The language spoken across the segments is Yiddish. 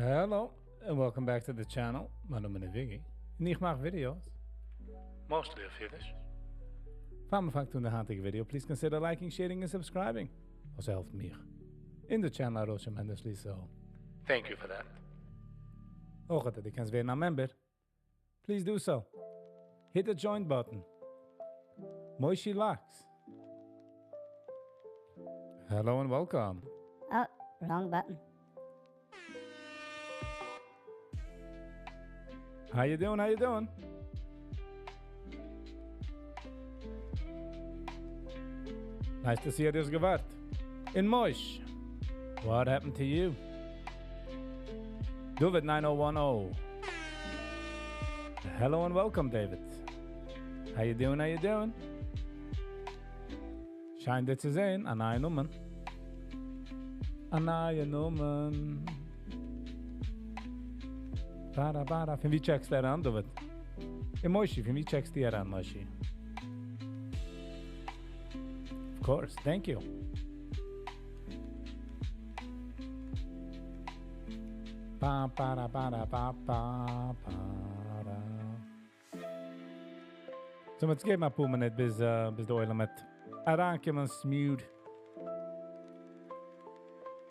Hello and welcome back to the channel, מיין נאמען איז וויגי און איך מאך ווידיאוס mostly אויף אידיש. פאר מען פאנגט אן די היינטיגע ווידיאו please consider liking, sharing און subscribing, וואס העלפט מיך און די channel ארויס tremendously so thank you for that. אויך אז דו קענסט ווערן א member please do so, hit the join button. מושי לאקס. Hello and welcome. Oh, wrong button. How you doing? How you doing? Nice to see you האסט געווארט. אין מויש. What happened to you? David 9010. Hello and welcome, David. How you doing? How you doing? שיין דיר צו זען, א נייע נאמען. א נייע נאמען. Bara, bara. פון ווי check סטו אריין, David? און מושי, פון ווי check סטו אריין, מושי? Of course, thank you. Ba, ba, da, ba, da, ba, ba, ba, da. So, מיר געבן א פאר מינוט ביז, ביז דער עולם וועט אריינקומען smooth.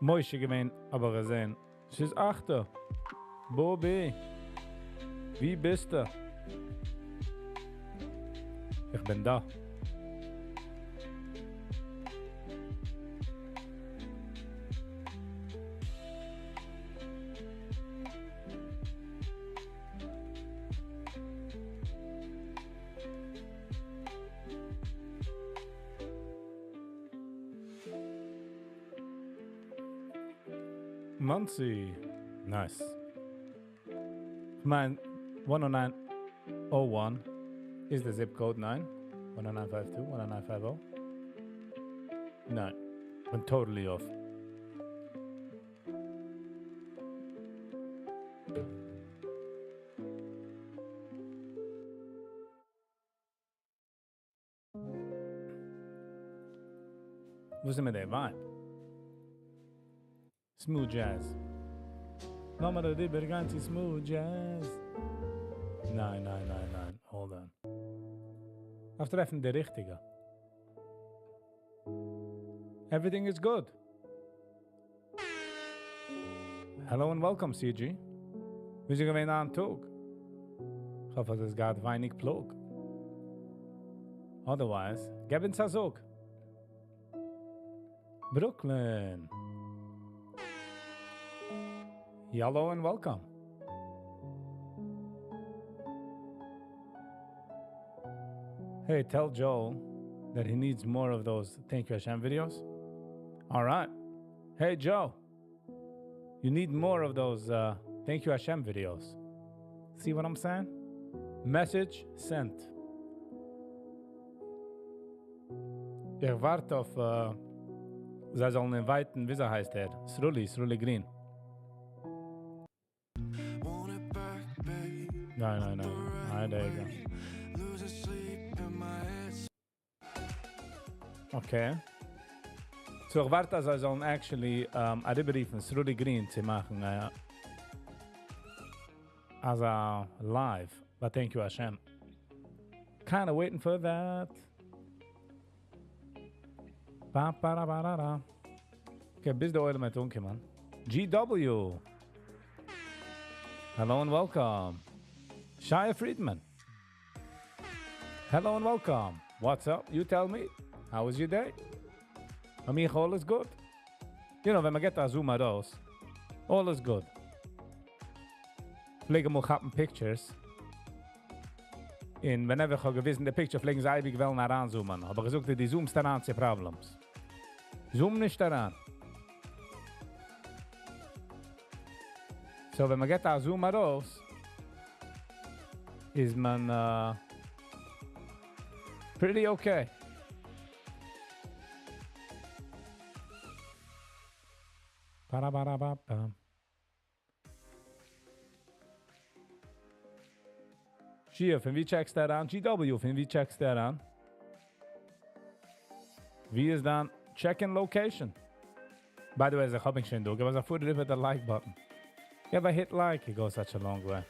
מושי געווען, אבער געזען. ס'איז אכט. Bobby, ווי ביסטו? איך בין דא. Monsey. Nice. מיין 10901 איז די zip code 9. 10952, 10950. ניין. I'm totally off. וואס איז מיט די vibe? Smooth jazz. לאמיר אריבערגיין צו smooth jazz. ניין, ניין, ניין, ניין. Hold on. דארף טרעפן די ריכטיגע. Everything is good. Hello and welcome, CG. ווי איז געווען דיין טאג? איך האף אז עס גייט ווייניג פלאג. Otherwise, געב אונז א זאג. Brooklyn. Hello and welcome. Hey, tell Joel that he needs more of those Thank You Hashem videos. All right. Hey, Joe. You need more of those Thank You Hashem videos. See what I'm saying? Message sent. איך ווארט אויף, זיי זאלן invite ן, ווי הייסט ער? Sruli, Sruli Green. ניין, ניין, ניין. ניין, there you go. Okay. So איך ווארט, אז זיי זאלן actually אריבעררופן Sruli Green צו מאכן אזא live. But thank you Hashem. Kinda waiting for that. Ba, ba, da, ba, da, da. Okay, ביז דער עולם וועט אנקומען. GW. Hello and welcome. Shia Friedman. Hello and welcome. What's up? You tell me. How was your day? ביי מיר all is good. You know, ווען מען גייט א zoom ארויס, all is good. פלעגן מיר כאפן pictures. און whenever איך האב געוויזן די picture, פלעגן זיי אייביג וועלן אריינzoomen. אבער געזאגט, דו zoom סט אריין צו problems. Zoom נישט אריין. So, ווען מען גייט א zoom ארויס, איז מען pretty okay. Ba ba ba ba. Shia, פון ווי check סטו אריין? GW, פון ווי check סטו אריין? ווי איז דיין check-in location? By the way, איך האב שוין דא, געב אונז א פאר the like button. געב א hit like, it goes such a long way.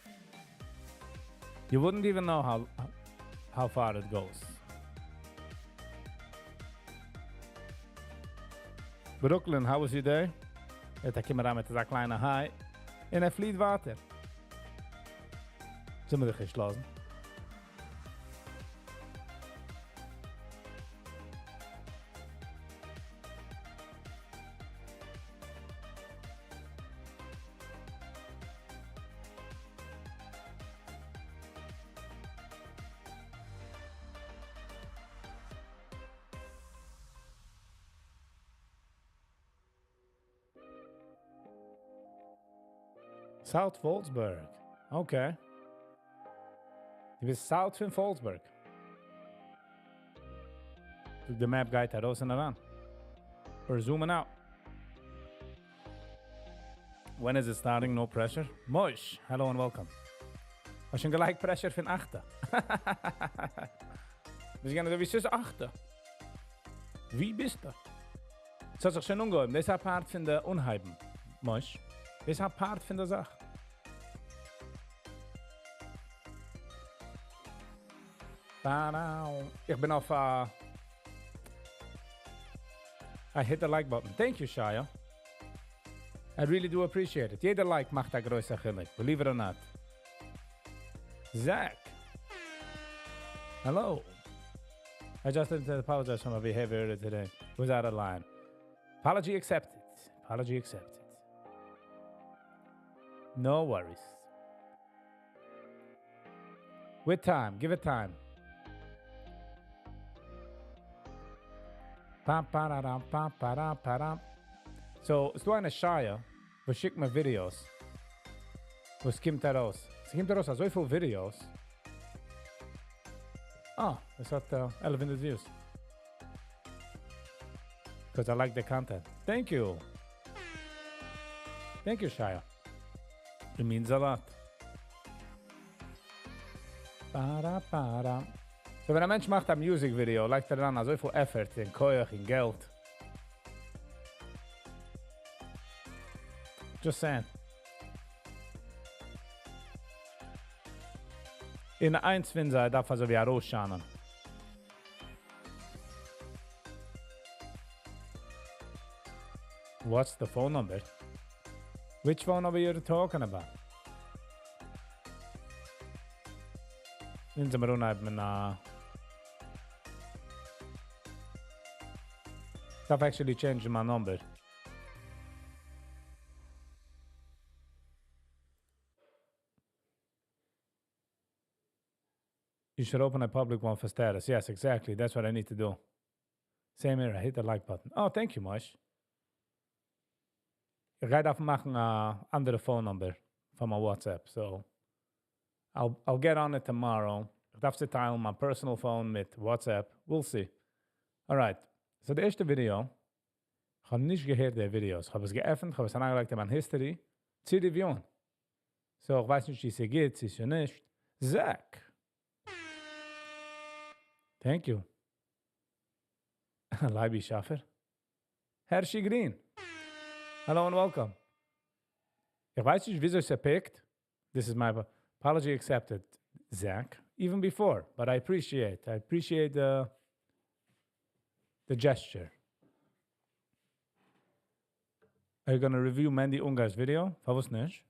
You wouldn't even know how far it goes. Brooklyn, how was your day? ער קומט אריין מיט אזא קליינע hi און ער פליט ווייטער. זענען מיר דיך נישט לאזן? South Fallsburg. Okay. דו ביסט South פון Fallsburg. The map גייט ארויס און אריין. We're zooming out. When is it starting? No pressure. Moish, hello and welcome. האסט שוין געלייגט pressure פון אכטע. מיר גייען ווי ס'איז אכטע. ווי ביסטו? עס האט זיך שוין אנגעהויבן. דאס איז א part פון די אנהייבן. Moish. דאס איז א part פון דער זאך. איך בין אויף I hit the like button. Thank you, Shia. I really do appreciate it. יעדער like מאכט א גרויסע חילוק. Believe it or not. Zach. Hello. I just wanted to apologize for my behavior earlier today. It was out of line. Apology accepted. Apology accepted. No worries. With time. Give it time. Pa, pa, da, da, pa, pa, da, pa, da. So, ס'דא איינער Shia, וואס שיקט מיר videos. וואס קומט ארויס? עס קומט ארויס אזוי פיל videos. Ah, עס האט 1100 views. Because I like the content. Thank you. Thank you, Shia. It means a lot. Para, para. So, ווען א מענטש מאכט א music video, לייגט ער אריין אזוי פיל effort און כח און געלט. Just saying. אין איינס פון זיי דארף אזוי ווי ארויסשיינען. What's the phone number? Which phone number you're talking about? אונז זעמיר אנהייבן מיט דארף actually change my number. You should open a public one for status. Yes, exactly. That's what I need to do. Same here. I hit the like button. Oh, thank you, Mosh. איך גיי דארפן מאכן א אנדערע phone number פאר מיין WhatsApp. So I'll get on it tomorrow. איך דארף צוטיילן מיין personal phone מיט WhatsApp. We'll see. All right. So די ערשטע video. איך האב נישט געהערט די videos. איך האב עס געעפנט, איך האב עס אריינגעלייגט אין מיין history צו reviewen. So איך ווייס נישט, ווי עס גייט, צו ס'איז נישט. Zach. Thank you. Leiby Schaffer. Hershey Green. Hello and welcome. איך ווייס נישט, וויאזוי עס pickt. This is my apology accepted, Zach. Even before, but I appreciate. I appreciate the gesture. Are you going to review Mandy Ungar's video? פארוואס נישט?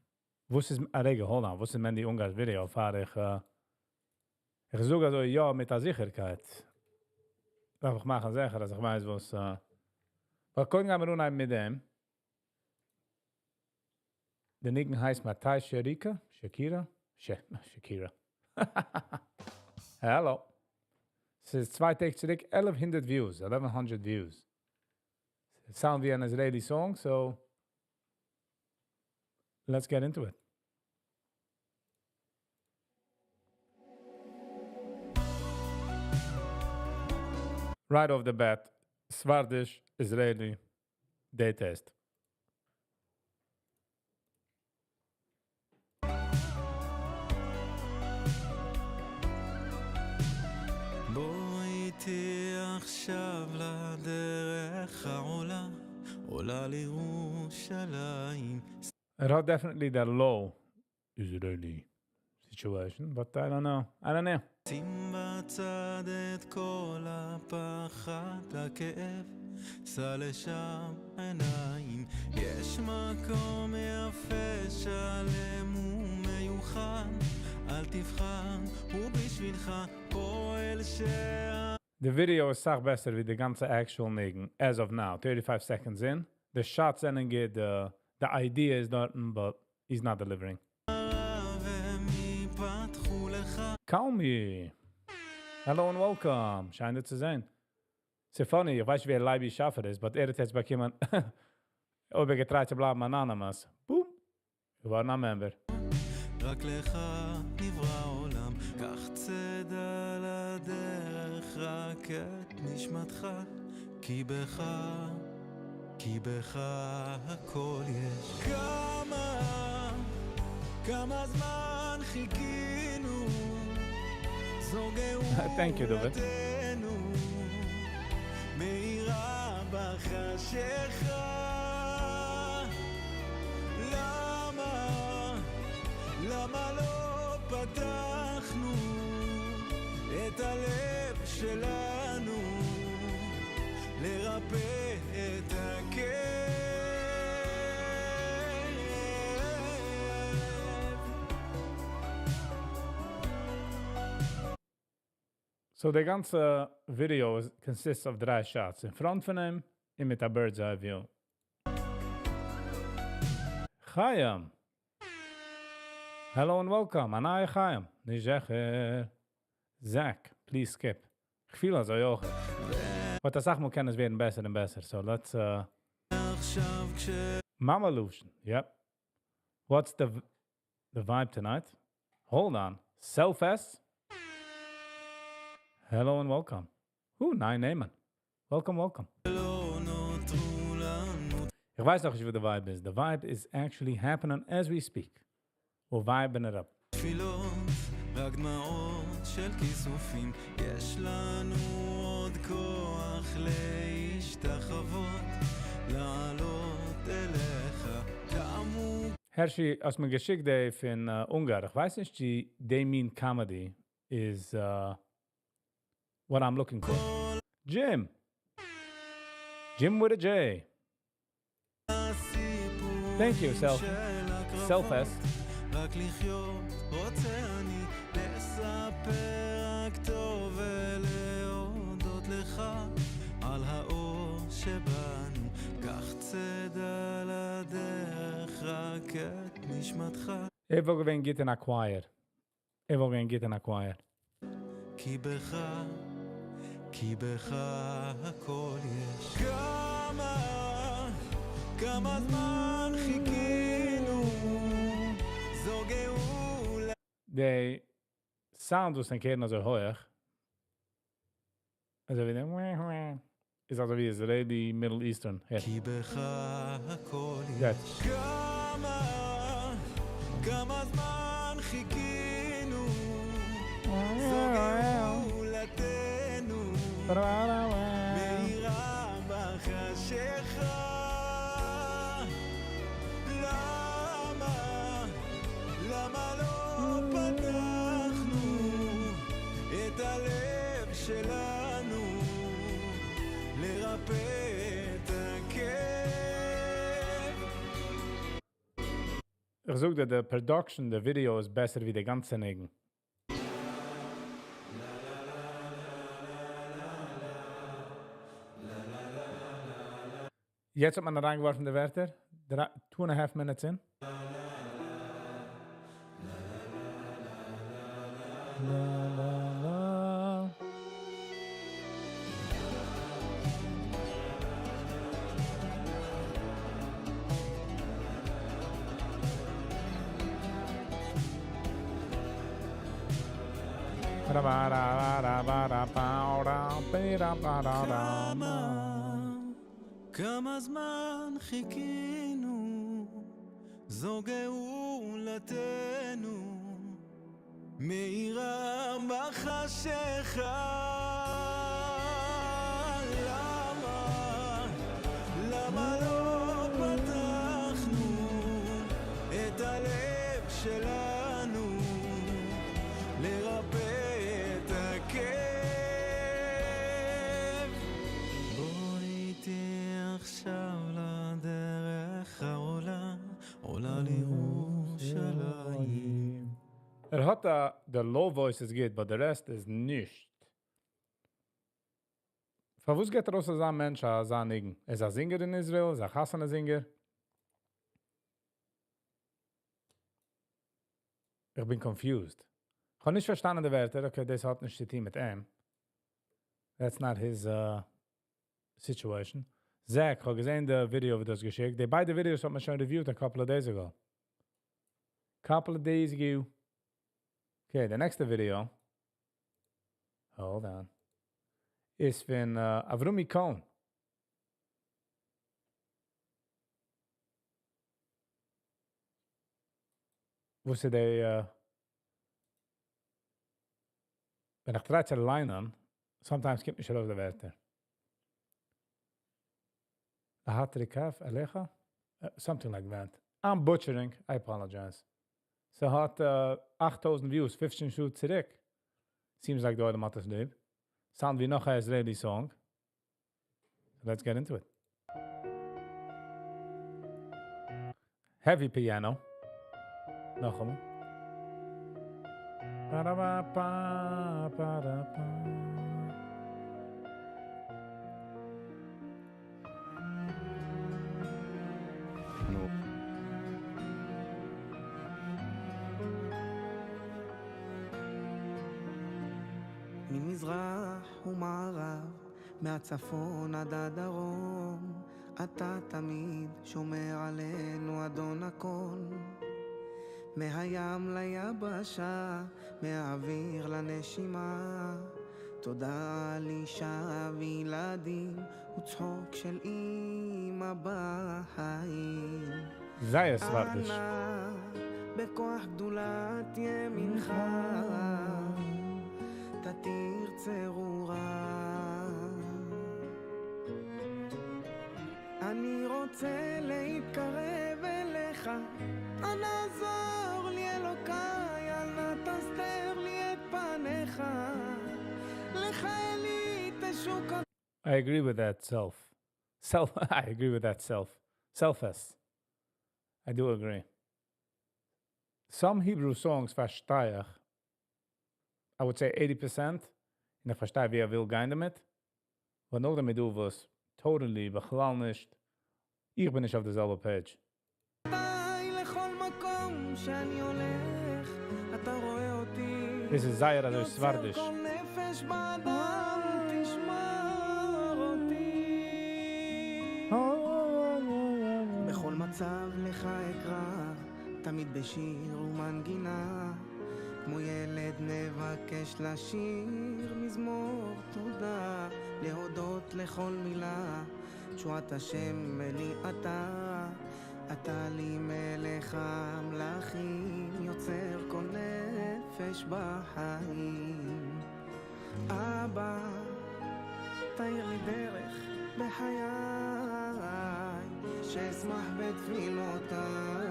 וואס איז, א רגע, hold on. וואס איז Mandy Ungar's video? פאר איך, איך זאג אזוי, יא, מיט דער זיכערקייט. דארף איך מאכן זיכער, אז איך ווייס, וואס, אבער קודם גייען מיר אנהייבן מיט דעם. דער ניגון הייסט מתי Sharika? Shakira? Shakira. Hello. עס איז צוויי טעג צוריק, 1100 views. 1100 views. It sounds ווי an Israeli song, so let's get into it. Right off the bat, ספרדיש, Israeli, day test. בואי איתי עכשיו לדרך העולה, עולה לירושלים. ער האט definitely the low Israeli situation, but I don't know. I don't know. שים בצד את כל הפחד, הכאב, שא לשם עיניים. יש מקום יפה, שלם ומיוחד, אל תבחר, הוא בשבילך פועל שה... The video איז אסאך בעסער ווי די גאנצע actual ניגון, as of now, 35 seconds in. The shots זענען גוט, the idea is דארטן, but he's not delivering. והם יפתחו לך. Call me. Hello and welcome. שיין דיר צו זען. ס'איז funny, איך ווייס נישט ווער Leiby Schaffer איז, but ער האט יעצט באקומען, אויב ער גע try ט צו בלייבן anonymous. Boom. געווארן א member. רק לך נברא העולם, קח צידה לדרך, רק את נשמתך, כי בך, כי בך הכל יש. כמה, כמה זמן חיכינו, זו Thank you, David. גאולתנו, מאירה בחשיכה. למה, למה לא פתחנו את הלב שלנו לרפא את הכאב? So די גאנצע video consists of דריי shots. In front פון אים און מיט א bird's eye view. Chaim. Hello and welcome. א נייע Chaim. נישט זיכער. Zach, please skip. איך פיל אזוי אויך. But אסאך מאל קען עס ווערן בעסער און בעסער. So let's עכשיו כש... Mama Lucian. Yep. What's the vibe tonight? Hold on. Self S. Hello and welcome. Ooh, nine נעמען. Welcome, welcome. לא נותרו לנו איך ווייס נאך נישט וואס the vibe איז. The vibe is actually happening as we speak. We're vibing it up. תפילות, רק דמעות של כיסופים, יש לנו עוד כוח להשתחוות, לעלות אליך, תמו Hershey, האסט מיר געשיקט די פון אונגאר. איך ווייס נישט, די מין comedy is what I'm looking for. Jim. Jim with a J. Thank you, Self. Self S. רק לחיות רוצה אני, לספר רק טוב ולהודות לך על האור שבנו, קח צידה לדרך רק את נשמתך. ער וואלט געווען גוט אין א choir. ער וואלט געווען גוט אין א choir. כי בך, כי בך הכל יש. כמה, כמה זמן חיכינו, זו גאולה. די sound וואס דאן קערן אזוי הויך. אזוי ווי דעם איז אזוי ווי Israeli Middle Eastern. Yeah. כי בך הכל יש. That's כמה, כמה זמן חיכינו, זו גאולתנו, מאירה בחשיכה. למה, למה לא פתחנו את הלב שלנו לרפא את הכאב? איך זאג דיר, the production, the video איז בעסער ווי די גאנצע ניגון. יעצט האט מען אריינגעווארפן די ווערטער. 2.5 minutes in. La, la, la. כמה, כמה זמן חיכינו, זו גאולתנו, מאירה בחשיכה. למה, למה לא פתחנו הלב שלנו, לרפא את הכאב. בוא איתי עכשיו לדרך העולה, עולה לירושלים. ער האט א, the low voice איז גוט, but the rest איז נישט. פארוואס געבט ארויס אזא מענטש אזא ניגון? איז א singer אין Israel? איז א חתונה singer? איך בין confused. איך האב נישט פארשטאנען די ווערטער. Okay, דאס האט נישט צו טון מיט אים. That's not his situation. Zach, איך האב געזען די video ווי דו האסט געשיקט. די ביידע videos האט מען שוין reviewed a couple of days ago. Couple of days ago. Okay, the next video. Hold on. איז פון Avrumi Cohn. וואס איז די, ווען איך try צו ליינען, sometimes קומט נישט ארויס די ווערטער. להתרכב עליך? Something like that. I'm butchering, I apologize. ס'האט 8000 views, 15 שעה צוריק. Seems like די עולם האט עס ליב. Sound ווי נאך א Israeli song. Let's get into it. Heavy piano. נאכאמאל. Ba-da-ba-ba, ba-da-ba. נו. ממזרח ומערב, מהצפון עד הדרום, אתה תמיד שומר עלינו, אדון הכל. מהים ליבשה, מהאוויר לנשימה, תודה על אישה וילדים, וצחוק של אמא בחיים. זייער ספרדיש. אנא, בכוח גדולת ימינך, תתיר צרורה. אני רוצה להתקרב אליך, אנא עזור לי אלוקיי, אל נא תסתר לי את פניך, לך אלי תשוקותי. I agree with that self. Self, I agree with that self. Selfless. I do agree. Some Hebrew songs פארשטיי איך. I would say 80%. און איך פארשטיי, ווי ער וויל גיין דערמיט. אבער נאכדעם איז דא וואס totally בכלל נישט. איך בין נישט אויף די זעלבע page. לכל מקום שאני הולך, אתה רואה אותי. דאס איז זייער אזוי ספרדיש. יוצר כל נפש באדם, תשמור אותי. בכל מצב לך אקרא, תמיד בשיר ומנגינה. כמו ילד נבקש לשיר מזמור תודה, להודות לכל מילה, תשועת השם אלי אתה, אתה לי מלך המלכים, יוצר כל נפש בחיים. אבא, תאיר לי דרך בחיי, שאשמח בתפילותיי.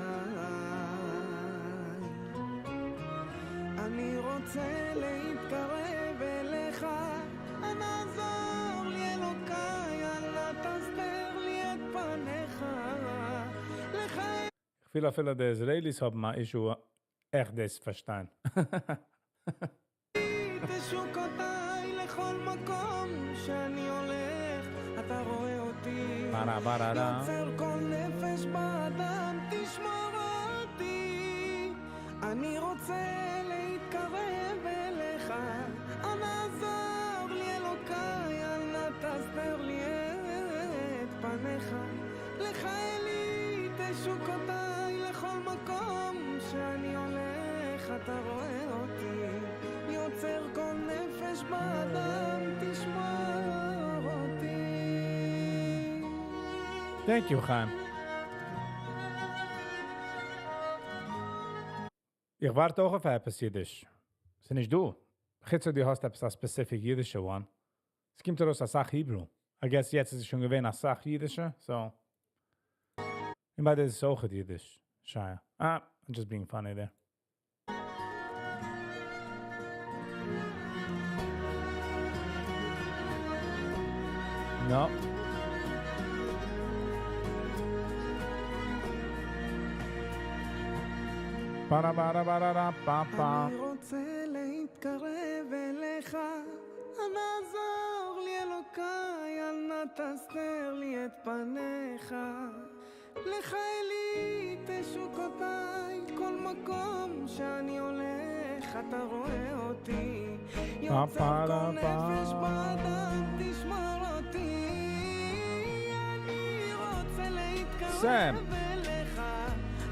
אני רוצה להתקרב אליך, אנא עזור לי אלוקיי, אל נא תסתר לי את פניך. לך איך וויל אפילו די Israelis האבן א issue עכט דאס פארשטיין. תשוקותיי לכל מקום שאני הולך, אתה רואה אותי. ברה ברה רה. יוצר כל נפש באדם, תשמור אותי. אני רוצה להתקרב אליך, אנא עזור לי אלוקיי, אל נא תסתר לי את פניך. לך אלי תשוקותיי לכל מקום שאני הולך, אתה רואה אותי. יוצר כל נפש באדם, תשמור אותי. Thank you, Chaim. איך ווארט אויך אויף עפעס אידיש. ס'איז נישט דא. חוץ דו האסט עפעס א specific אידישע one. עס קומט ארויס א סאך Hebrew. I guess יעצט איז שוין געווען א סאך אידישע, so. און ביי דיר איז אויך אידיש. שיין. Ah, I'm just being funny there. No. Ba-da-ba-da-ba-da-da-ba-ba. אני רוצה להתקרב אליך, אנא עזור לי אלוקיי, אל נא תסתר לי את פניך. לך אלי תשוקותיי, כל מקום שאני הולך אתה רואה אותי. יוצר כל נפש באדם תשמור אותי. אני רוצה להתקרב אליך,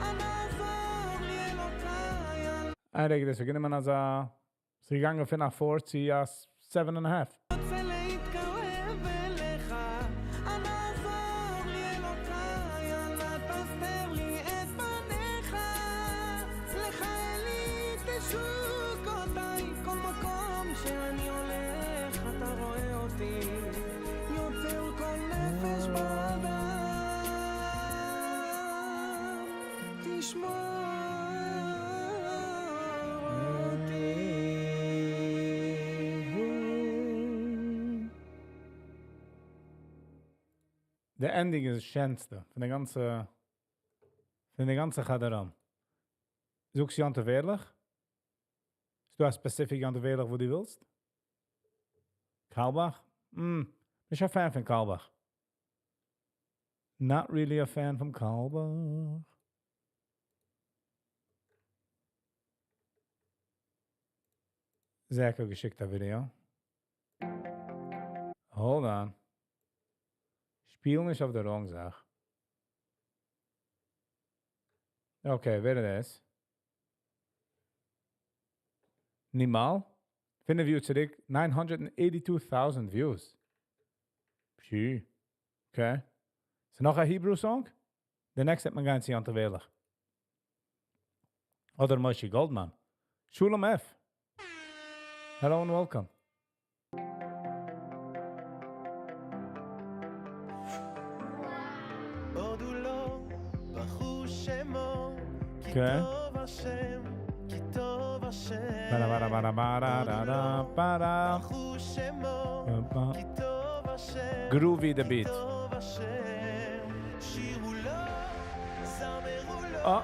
אנא עזור לי אלוקיי, אל איי רגע, דאס איז גענומען אזא, ס'איז געגאנגען פון א four צו א seven and a half. רוצה להתקרב אליך, אנא עזור לי אלוקיי, אל נא תסתר לי את פניך. לך אלי תשוקותיי, כל מקום שאני הולך אתה רואה אותי. יוצר כל נפש באדם, תשמור אותי. די ending איז שענסטע פון די גאנצע, פון די גאנצע חדרם. זוכסט יום טוב ערליך? איז דא א specific יום טוב ערליך וואס דו ווילסט? Carlebach? נישט א fan פון Carlebach. Not really a fan from Carlebach. Zach האט געשיקט א video. Hold on. שפיל נישט אויף די wrong זאך. Okay, ווער איז דאס? נימאל? 5 יאר צוריק, 982,000 views. Pshi. Okay. איז נאך א Hebrew song? The next וועט מען גיין צו יום טוב ערליך. אדער Moshe Goldman. Shulam F. Hello and welcome. הודו לו, ברכו שמו, כי Okay. טוב השם, כי טוב השם. Ba ba ba ba da da da ba da. ברכו שמו, Ba, ba. כי טוב השם, Groovy the כי beat. טוב השם. שירו לו, זמרו לו, אה.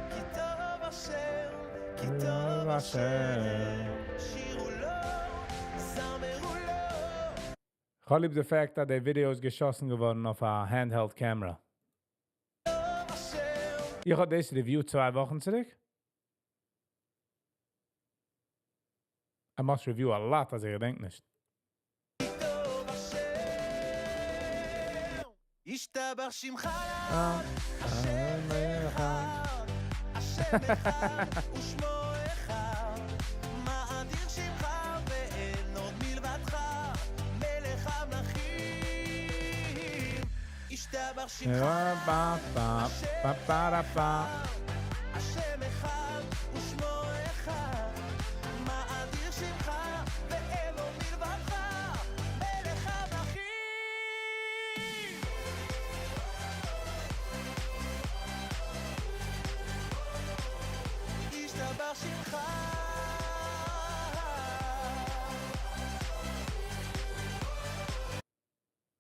כי טוב השם, כי טוב השם. שירו לו, זמרו לו. איך ליב the fact אז די video איז געשאסן געווארן אויף א handheld camera. איך האב דאס review 2 וואכן צוריק. I must review a lot, אז איך געדענק נישט. ישתבח שמך השם אחד, השם אחד ושמו אחד, מאדיר שמך ואין עוד מלבדך, מלך המלכים. ישתבח שמך Ba, ba, ba, ba, da, ba. השם אחד ושמו אחד, מאדיר שמך ואין עוד מלבדך, מלך המלכים. ישתבח שמך.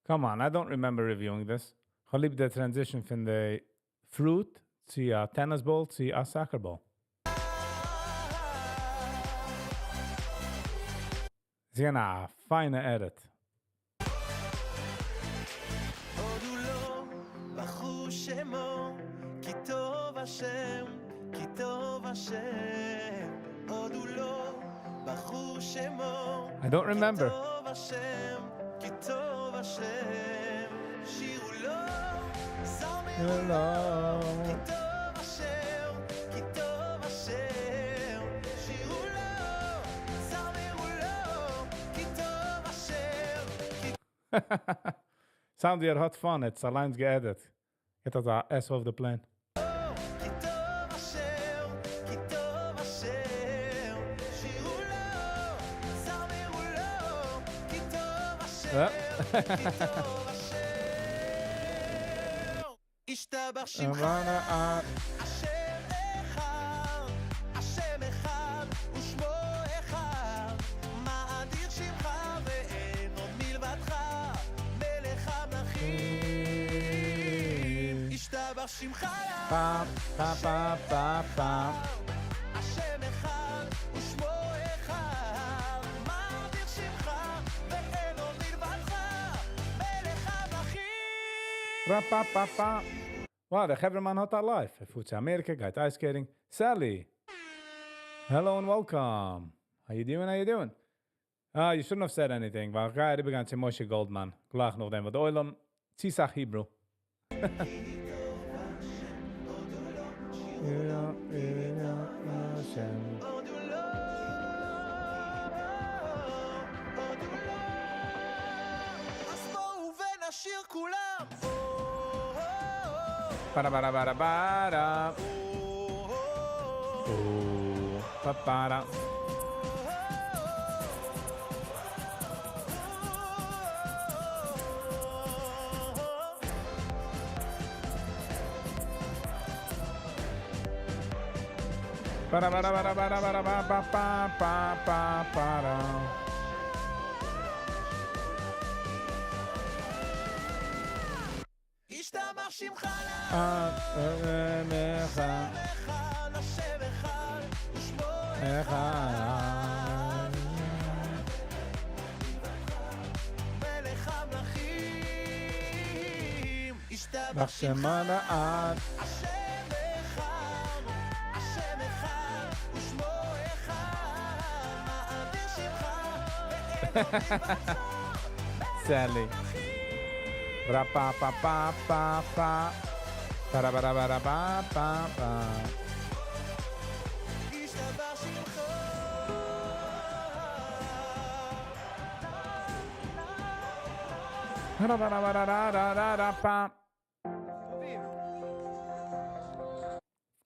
Come on, I don't remember reviewing this. איך ליב די transition פון די fruit צו א tennis ball צו א soccer ball. ס'איז געווען א פיינע edit. הודו לו, ברכו שמו, כי טוב השם, כי טוב השם. הודו לו, ברכו שמו, I don't כי remember. טוב השם, כי טוב השם. שירו לו, זמרו לו, כי טוב השם, כי טוב השם. שירו לו, זמרו לו, כי טוב השם, כי Sound ווי ער האט fun, it's אליינס גע edit. יעצט האט ער S off the plane. כי טוב השם, כי טוב השם. שירו לו, זמרו לו, כי טוב השם, כי טוב השם. ישתבח שמך, השם אחד, פא פא פא פא פא. השם אחד ושמו אחד מאדיר שמך ואין עוד מלבדך מלך המלכים רא פא פא פא. Wow, דער חברהמאן האט א life. ער פארט צו אמעריקע, גייט ice skating. Sally. Hello and welcome. How you doing? How you doing? Ah, you shouldn't have said anything. ווייל איך גיי אריבערגיין צו משה גאלדמאן. גלייך נאכדעם, וואס דער עולם צו סאך Hebrew. אז בואו ונשיר כולם Para para para para. Oh, pa para. Para para para para para pa pa pa pa pa para. ישתבח שמך אחד אחד השם אחד ושמו אחד. מלך המלכים ישתבח בח שמך שמו לעד. השם אחד השם אחד ושמו אחד מאדיר שמך ואין עוד מלבדך Sally. Ra pa pa pa pa pa. Para para para pa pa pa. ישתבח שמך Ra ra ra ra ra ra ra ra pa.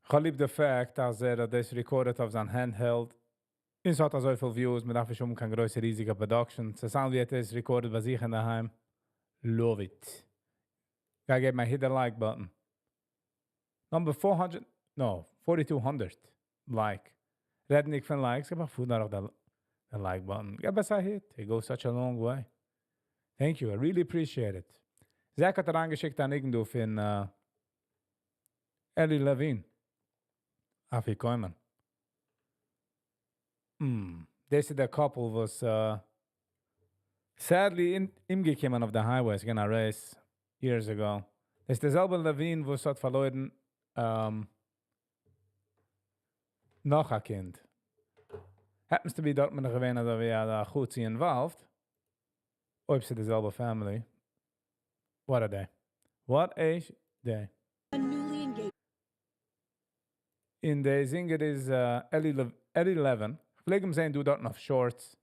איך האב ליב the fact, אז ער האט דאס recorded אויף זיין handheld. עס האט אזוי פיל views, מען דארף נישט האבן קיין גרויסע ריזיגע production. ס'sound ווי ער האט עס recorded ביי זיך אין דערהיים. Love it. Gotta get my hit the like button. Number 400, no, 4200 like. רעדנדיג פון likes, גיב א פוס אויף the, the like button. גיב עס א hit. It goes such a long way. Thank you, I really appreciate it. Zach האט אריינגעשיקט א ניגון דא פון Eli Levine. אפיקומן. דאס איז דער couple וואס sadly אין, אומגעקומען אויף the highway, ס'איז געווען א race years ago. דאס איז דער זעלבער Levine, וואס האט פארלוירן נאך א קינד. Happens to be דארט בין איך געווען, אזוי ווי א חוץ involved. אויב ס'איז די זעלבע family. What a day. What a day. A newly engaged און דער singer איז Eli, Le Eli Levin. איך פלעג אים זען, דא דארט אויף shorts.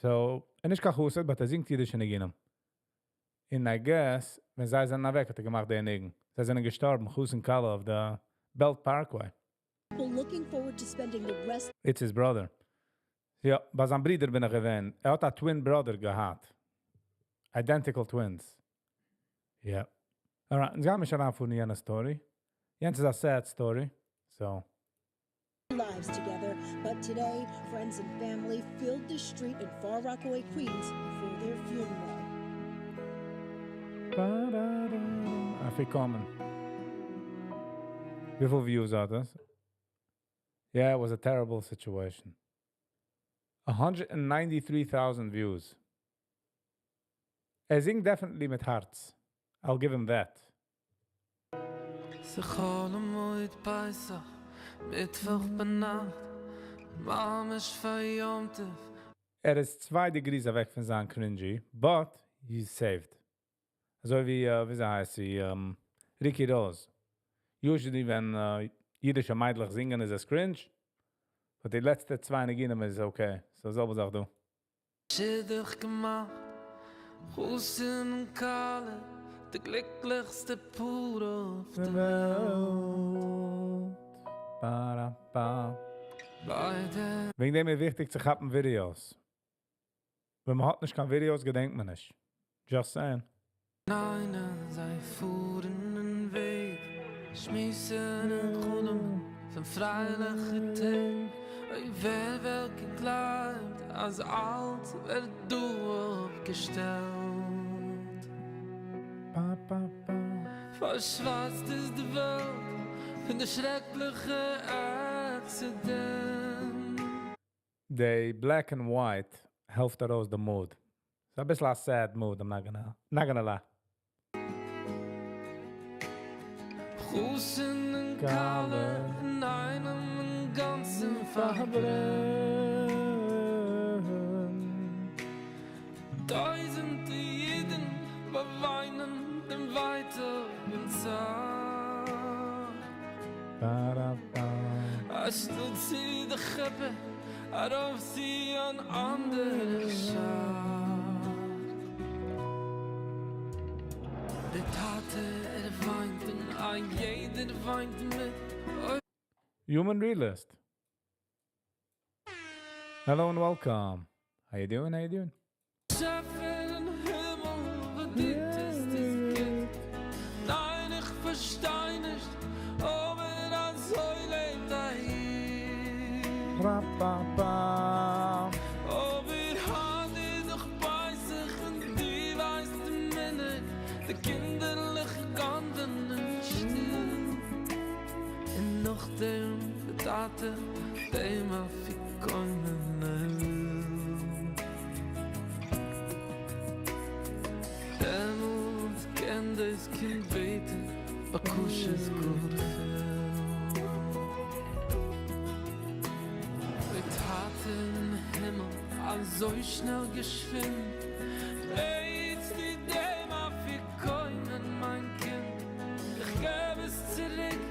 So, ער נישט קיין חסיד, but ער זינגט אידישע ניגונים. און I guess, ווען זיי זענען אוועק, האט ער געמאכט דער ניגון. זיי זענען געשטארבן, חתן כלה אויף the Belt Parkway. looking forward to spending the rest It's his brother. יא, ביי זיין ברודער בין איך געווען. ער האט א twin brother געהאט. Identical twins. Yeah. Alright, אונז גייען מיר שוין אנפאנגען יענע story. יענץ איז א sad story. So, lives together. But today, friends and family filled the street in Far Rockaway, Queens for their funeral. אפיקומן. וויפיל views האט דאס? Yeah, it was a terrible situation. 193,000 views. ער זינגט definitely מיט הארץ. I'll give him that. ס'חול המועד פסח, מיטוואך ביינאכט, ממש פאר יום טוב. ער איז 2 degrees אוועק פון זיין cringy, but he's saved. אזוי ווי, ווי הייסט זי, Ricky Rose. Usually ווען אידישע מיידלעך זינגען איז עס cringe, but די לעצטע צוויי ניגונים איז okay. So זעלבע זאך דא. שידוך געמאכט, חתן און כלה, די גליקליכסטע פאר אויף דער וועלט. Ba, ba. ביידע וועגן דעם איז וויכטיג צו כאפן videos. ווען מען האט נישט קיין videos, געדענקט מען נישט. Just saying. ניין, זיי פארן אין וועג, שמועסן און חלומען פון פריילעכע טעג. אוי, ווער וואלט געגלייבט, אז אלץ ווערט דא אפגעשטעלט. Ba, ba, ba. פארשווארצט איז די וועלט פון די שרעקליכע עקסידענט. די black and white העלפט ארויס די mood. ס'איז אביסל א sad mood, I'm not gonna, not gonna lie. חתן און כלה אינאיינעם אינגאנצן פארברענט. טויזנטע אידן באוויינען דעם ווייטאג און צער. א שטאט צו די חופה ארויף צו אן אנדערע שער. דער טאטע ער וויינט און א יעדער וויינט מיט. אוי. Human Realist. Hello and welcome. How you doing? How you doing? באשעפער אין הימל וואס דו טוסט איז גוט. ניין איך פארשטיי נישט אבער אזוי לעבט א איד. Ra-ba-ba. אבער היינט איז דאך פסח און דו ווייסט די מנהג די קינדערלעך גנב'ענען שטיל. און נאכדעם די טאטע דעם אפיקומן ער וויל. דעמאלט קען דאס קינד בעטן בקשות גאר פיל. אוי טאטע אין הימל אזוי שנעל געשווינד בעטסטו דעם אפיקומן מיין קינד איך געב עס צוריק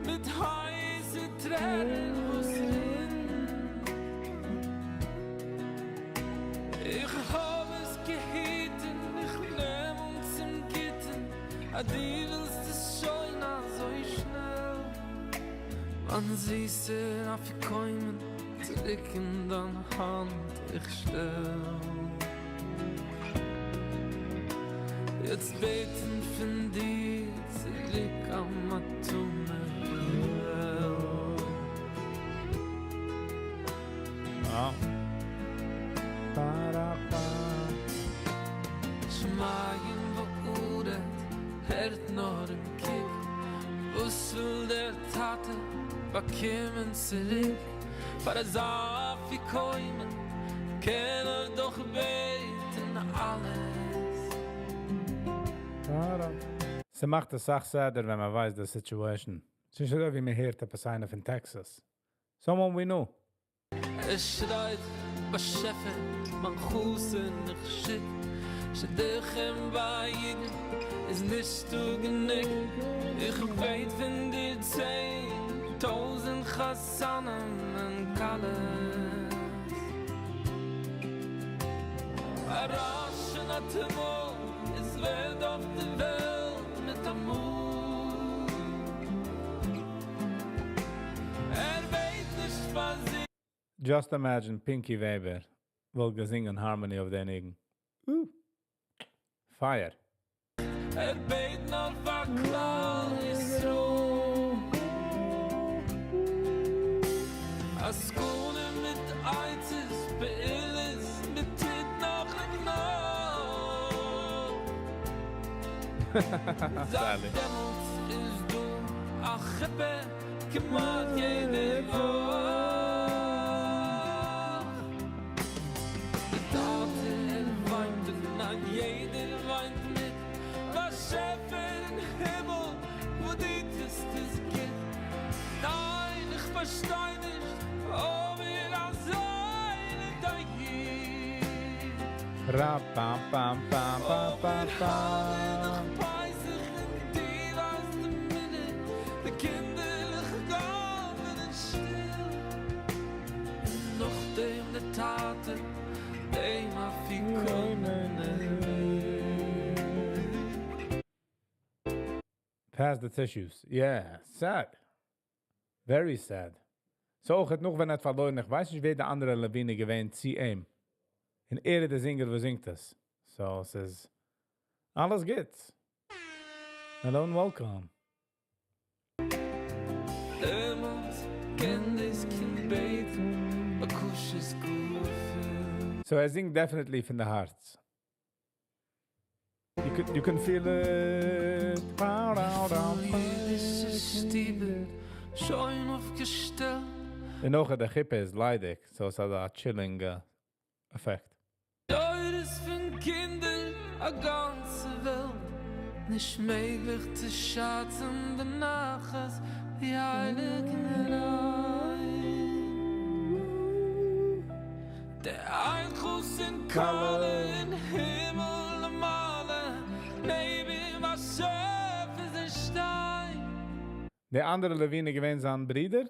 מיט הייסע טרערן וואס רינט. איך האב עס געהיטן איך נעם אן צום גוטן אז דו ווילסט עס שוין אזוי שנעל. מיין זיסער אפיקומן צוריק אין דיין האנט איך שטעל. יעצט בעטן פון דיר צוריק א מתנה איך וויל. אה. Ba-da-ba. שמים וארץ הערט נאר און קוקט וואס וויל דער טאטע באקומען צוריק פאר אזא אפיקומן קען ער דאך בעטן אלעס. ס'מאכט א סאך sadder ווען מען ווייסט די situation. ס'איז נישט אזוי ווי מען הערט עפעס איינער פון Texas. Someone we know. ער שרייט באשעפער מיין חתן איך שיק שידוכים ביי אידן איז נישטא גענוג איך בעט פון דיר 10,000 חתנים און כלות א רעש און א טומל עס ווערט אויף די וועלט מיט אמאל ער בעט נישט פאר זיך. Just imagine Pinky Weber וואלט געזינגען harmony אויף דעם ניגון. Fire. ער בעט נאר פאר כלל ישראל. עסקנים מיט עצות, פעולות, מ'טוט נאך און נאך. זייט Sally. דעמאלטס איז דא א חופה כמעט יעדע וואך. דער טאטע ער וויינט און א יעדער וויינט מיט. באשעפער אין הימל, וואס דו טוסט איז גוט. ניין, איך פארשטיי נישט, אבער אזוי לעבט א איד. Ra pam pam pam pam pam pam. פסח און דו ווייסט די מנהג, די קינדערלעך גנב'ענען שטיל. און נאכדעם דער טאטע, דעם אפיקומן ער וויל. Pass the tissues. Yeah, sad. Very sad. So אויך האט נאך ווען ער האט פארלוירן, איך ווייס נישט ווער די אנדערע לווינה געווען צו אים. און ער איז דער singer, וואס זינגט עס. So, עס איז אלעס גוט. Hello and welcome. דעמאלטס קען דאס קינד בעטן, בקשות גאר פיל. So ער זינגט definitely פון די הארץ. You can feel it. יידישע שטיבער שוין אויפגעשטעלט. און נאך די חופה איז ליידיג, so עס האט א chilling effect. דורות פון קינדער, א גאנצע וועלט. נישט מעגליך צו שאצן די נחת, ווי הייליג און ריין. דער איין חתן כלה אין הימל למעלה, נעבן באשעפער זיי שטיין. די אנדערע Levine געווען זיין ברודער?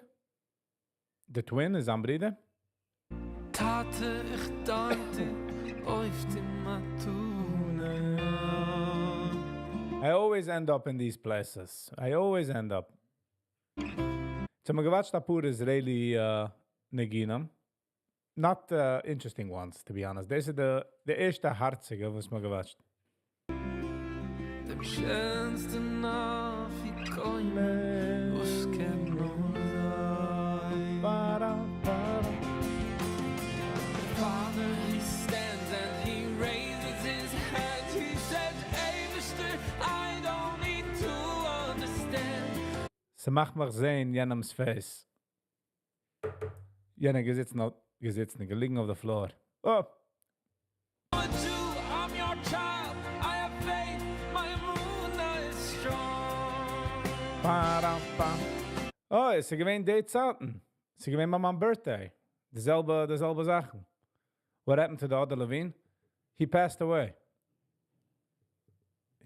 The twin איז זיין ברודער? טאטע, איך דאנק דיר אויף די מתנה. I always end up in these places. I always end up. So מ'האט גע watched א פאר Israeli ניגונים. Not interesting ones, to be honest. דאס איז די ערשטע הארציגע, וואס מ'האט גע watched. דעם שענסטן אפיקומן, וואס קען נאר זיין. Father, he stands and he raises his hand. He says, אייבערשטער, I don't need to understand. ס'מאכט מיך זען יענעמ'ס face. יענער געזיצן, געזיצן, געליגן אויף the floor. Oh! I'm a Jew, I'm your child. I have faith, my אמונה is strong. Pa-dam-pam. Oh, עס איז געווען די צייטן. עס איז געווען ביי מיין birthday. די זעלבע זאכן. What happened to the other Levine? He passed away.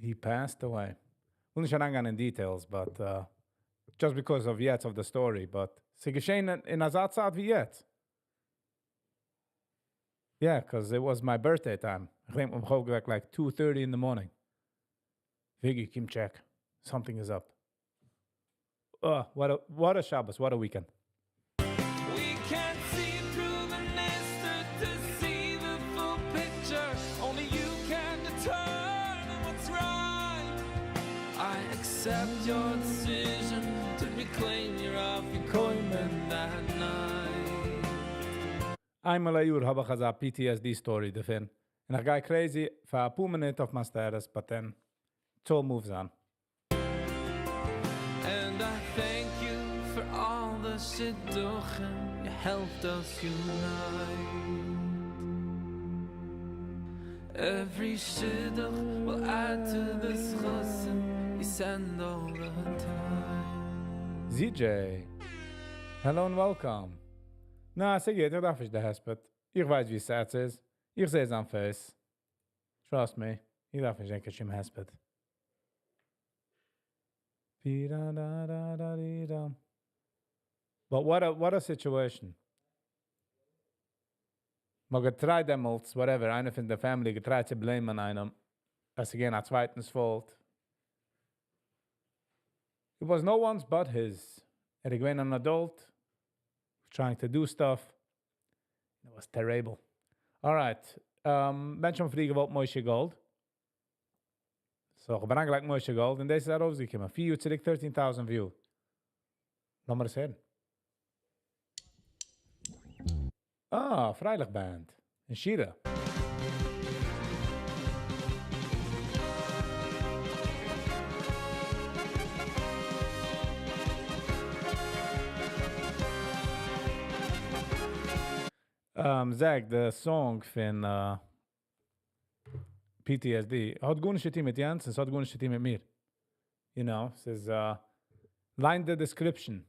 He passed away. וויל נישט אריינגיין in details, but just because of יעצט of the story, but ס'איז געשען אין אזא צייט ווי יעצט. Yeah, because it was my birthday time. איך געדענק, מ'האט מיך אויפגעוועקט like 2:30 in the morning. Viggy, come check. Something is up. Oh, what a Shabbos, what a weekend. We can't see through the נסתר to see the full picture. Only you can determine what's right. I accept your decision to reclaim your afikomen that night. איינמאל א יאר האב איך אזא PTSD story דערפון. און איך גיי crazy פאר א פאר מינוט אויף מיין status, but then it all moves on. And I thank you for all the shidduchim you helped us unite. Every shidduch will add to the zchusim you send all the time. ZJ, hello and welcome. נא, ס'גייט, איך דארף נישט די הספד. איך ווייס, ווי sad ס'איז. איך זע זיין face. Trust me, איך דארף נישט קיין שום הספד. Pi-da-da-da-da-dee-dum. But what a situation. מ'האט גע tried דעמאלטס, whatever, איינער פון די family גע tried צו blame ען איינעם. אז again, א צווייטנס fault. It was no one's but his. ער איז געווען an adult, trying to do stuff. It was terrible. All right. מענטשן האבן פריער געוואלט Moshe Gold. So, איך האב אריינגעלייגט Moshe Gold און דאס איז ארויסגעקומען. 4 יאר צוריק, 13,000 view. לאמיר עס הערן. Ah, Freilich Band. אין שירה. Zach, the song פון PTSD האט גארנישט צו טון מיט יענץ, עס האט גארנישט צו טון מיט מיר. ס'איז, line the description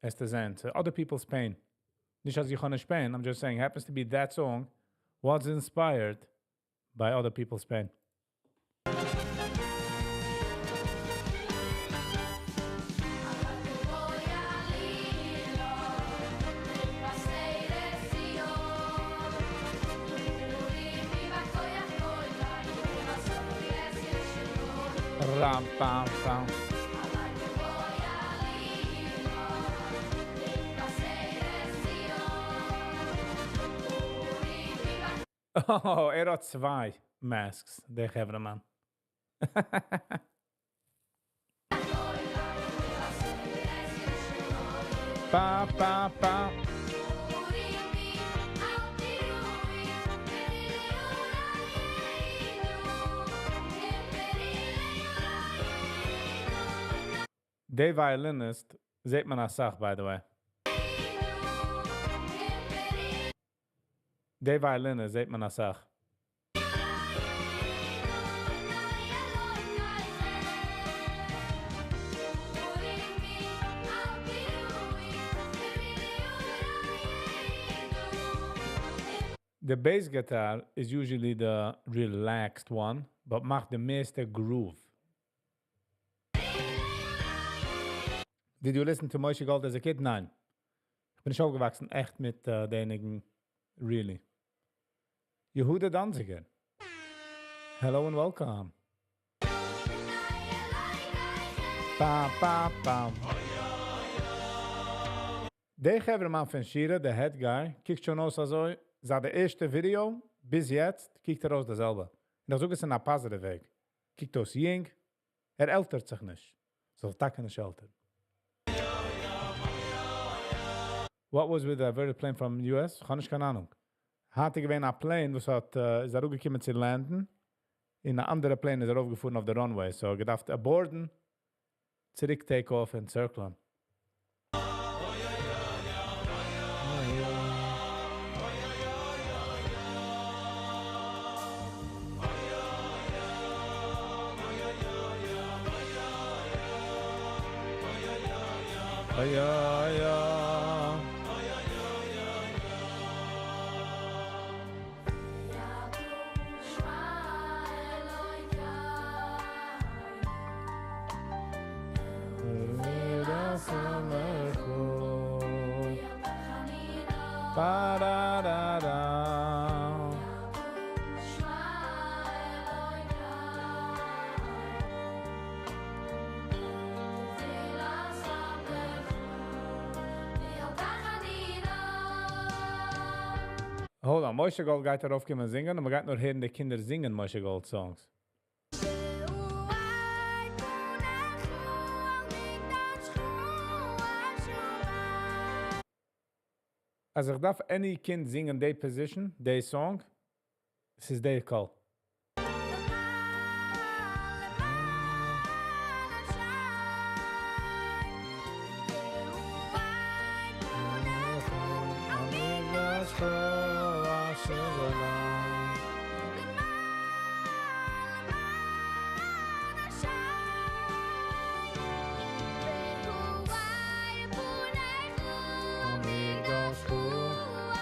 as the זען, so other people's pain. נישט אז איך האב נישט pain, I'm just saying, happens to be that song was inspired by other people's pain. Ram, pam, pam. Oh, ער האט צוויי masks, דער חברה-מאן. Pa, pa, pa. די violinist זעט מען אסאך, by the way. די violinist זעט מען אסאך. די bass guitar is usually the relaxed one, but מאכט די מערסטע groove. Did you listen to Moshe Gold as a kid? ניין. איך בין נישט אויפגעוואקסן עכט מיט די ניגון, really. Yehuda Danziger. Hello and welcome. Ba, ba, ba. דער חברהמאן פון שירה, דער head guy, קוקט שוין אויס אזוי, זייט די ערשטע ווידעא ביז יעצט, קוקט ער אויס דאס זעלבע. און איך זאג עס אין א positive וועג. קוקט אויס יונג, ער עלטערט זיך נישט. זאל טאקע נישט עלטערן. What was with the diverted plane from US? איך האב נישט קיין אהנונג. האט געווען א plane, וואס האט, איז אראפגעקומען צו land ן. און אן אנדערע plane איז ארויפגעפארן אויף די runway. So געדארפט abort ן, צוריק take off און circle ן. Ay, ay, ay. Ba-da-da-da. Hold on, Moshe Gold גייט ארויפקומען זינגען און מ'גייט נאר הערן די קינדער זינגען Moshe Gold songs. אז איך דארף any קינד זינגען די position, די song, עס איז די קול.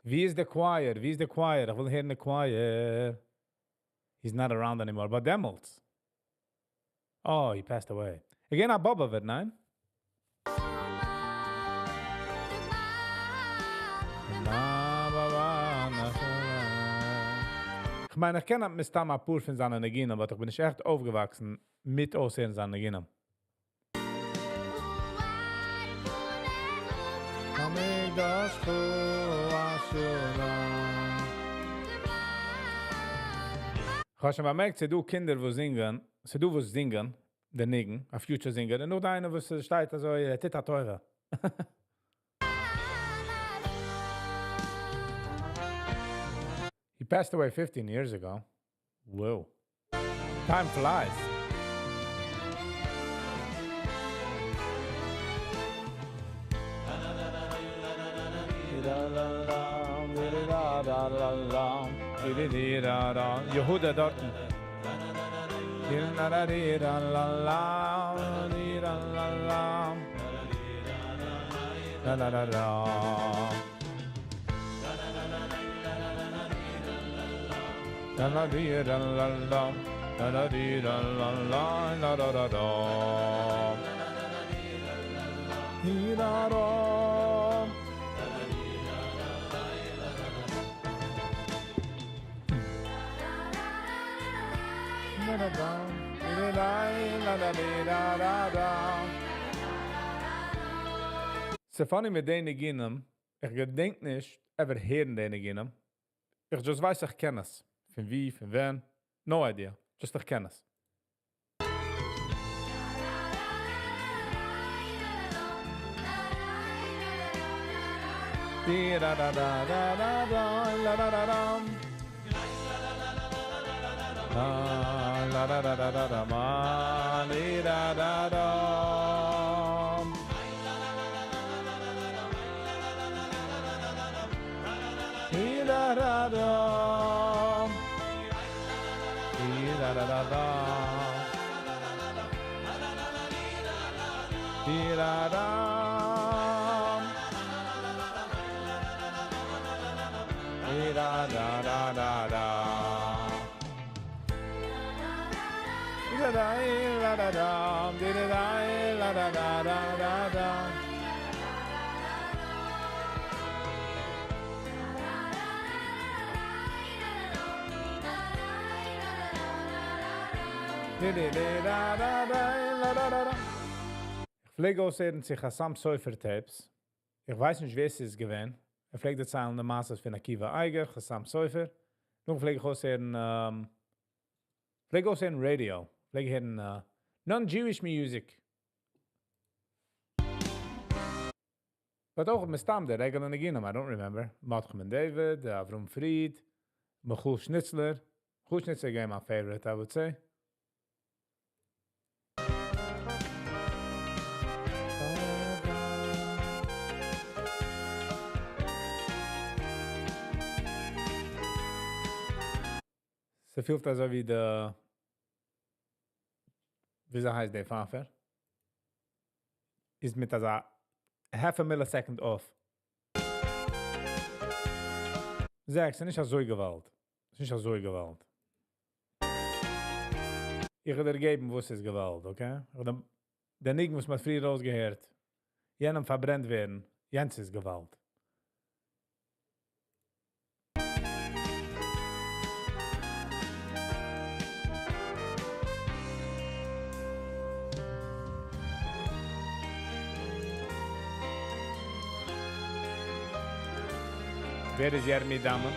ווי איז די choir? ווי איז די choir? איך וויל הערן די choir. He's not around anymore, but דעמאלטס. Oh, he passed away. Again, א באבאווער, ניין? איך מיין, איך קען מסתם א פאר פון זיינע ניגונים, אבער איך בין נישט עכט אויפגעוואקסן מיט אויסהערן זיינע ניגונים. המקדש איך האב שוין באמערקט, ס'דא קינדער וואס זינגען, ס'דא וואס זינגען, דער ניגון, א future singer, און נאר דא איינער וואס שטייט אזוי, ער טוט א טובה. He passed away 15 years ago. Whoa. Time flies. Yehuda דארטן. La la la la. La la di la la la. La la di la la la la la la la. Di la la. La la la. Di la la la di la la la. ס'איז funny מיט די ניגונים, איך געדענק נישט, ever הערן די ניגונים. איך just ווייס, איך קען עס. פון ווי, פון ווען, no idea. Just איך קען עס. Di da da da da da da la da da dam. La la da da da da da ma di da da da. דא דא דא. דא דא דא דא. דא דא. דא דא דא דא דא. Da da da da da da da da da da da da. איך פלעג אויסהערן צו חתם סופר tapes. איך ווייס נישט ווער ס'איז געווען. ער פלעגט דערציילן די מעשיות פון עקיבא אייגער, חתם סופר. נאך פלעג איך אויסהערן, פלעג אויסהערן radio. פלעג הערן non-Jewish music. But אויך מסתם די regular ניגונים, I don't remember. מרדכי בן דוד, אברהם פריד, Michoel Schnitzler. Michoel Schnitzler געווען my favorite, I would say. ס'פילט אזוי ווי די, וויאזוי הייסט דער פאפער? איז מיט אזא half a millisecond off. זאג, ס'איז נישט אזוי געוואלד. ס'איז נישט אזוי געוואלד. איך וועל דיר געבן, וואס איז געוואלד, okay? אדער דער ניגון, וואס מ'האט פריער אויסגעהערט. יענעם פארברענט ווערן. יענץ איז געוואלד. ווער איז ירמי דאמען?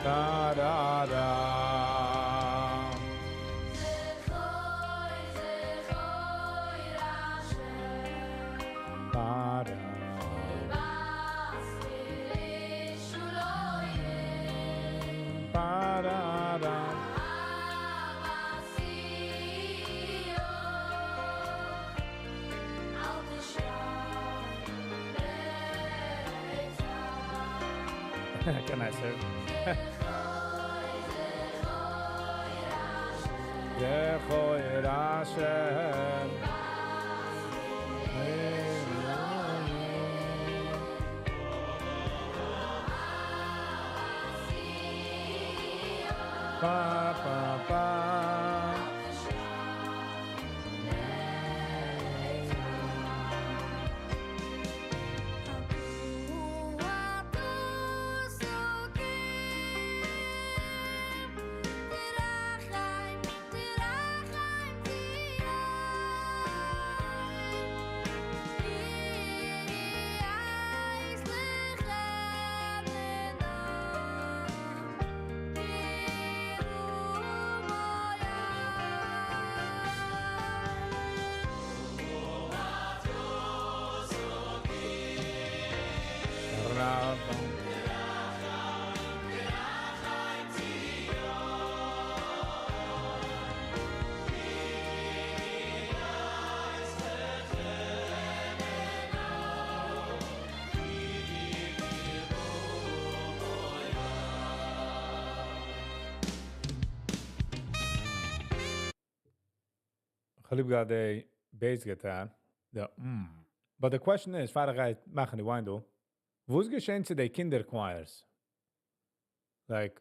Da, da, da. Da, da. Ba, da, da. Can I serve? זכור השם. Pa, pa, pa. איך האב געהאט די bass guitar. יא. But the question is, פאר איך גיי מאכן די window, וואס געשען צו די קינדער choirs? Like,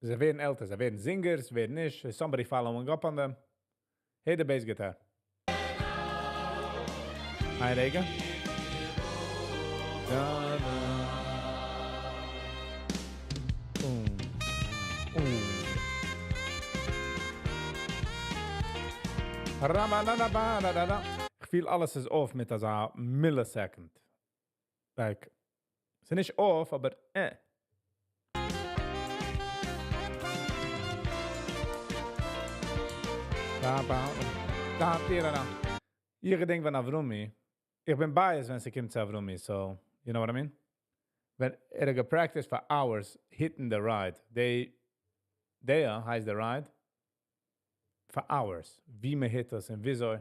זיי ווערן עלטער, זיי ווערן singers, ווערן נישט, is somebody following up on them? Hey, the bass guitar. Hi, רגע. Da, da. Boom. Boom. Ramanana. איך פיל אלעס איז off מיט אזא millisecond. Like, ס'איז נישט off, אבער eh. Da, ba, da, da, da, da. איך געדענק ווען אברומי, איך בין biased ווען ס'קומט צו אברומי, so, you know what I mean? ווען ער האט practiced for hours hitting the ride. They, דער הייסט the ride, for hours. ווי מען hit עס און וויאזוי.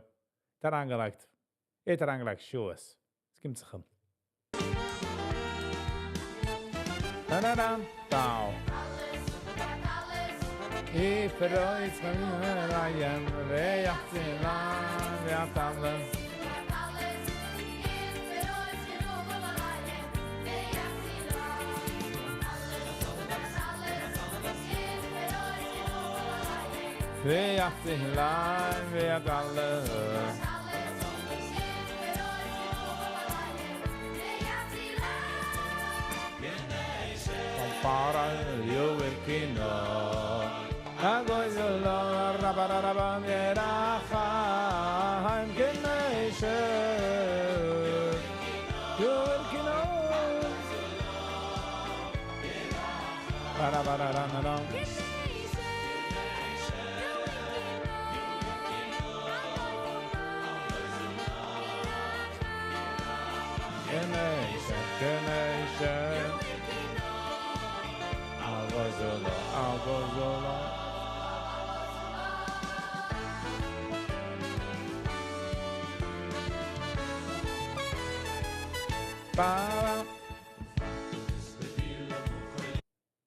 דא אריינגעלייגט. ער האט אריינגעלייגט שעות. עס קומט זיך אים. טאראראם, טאו.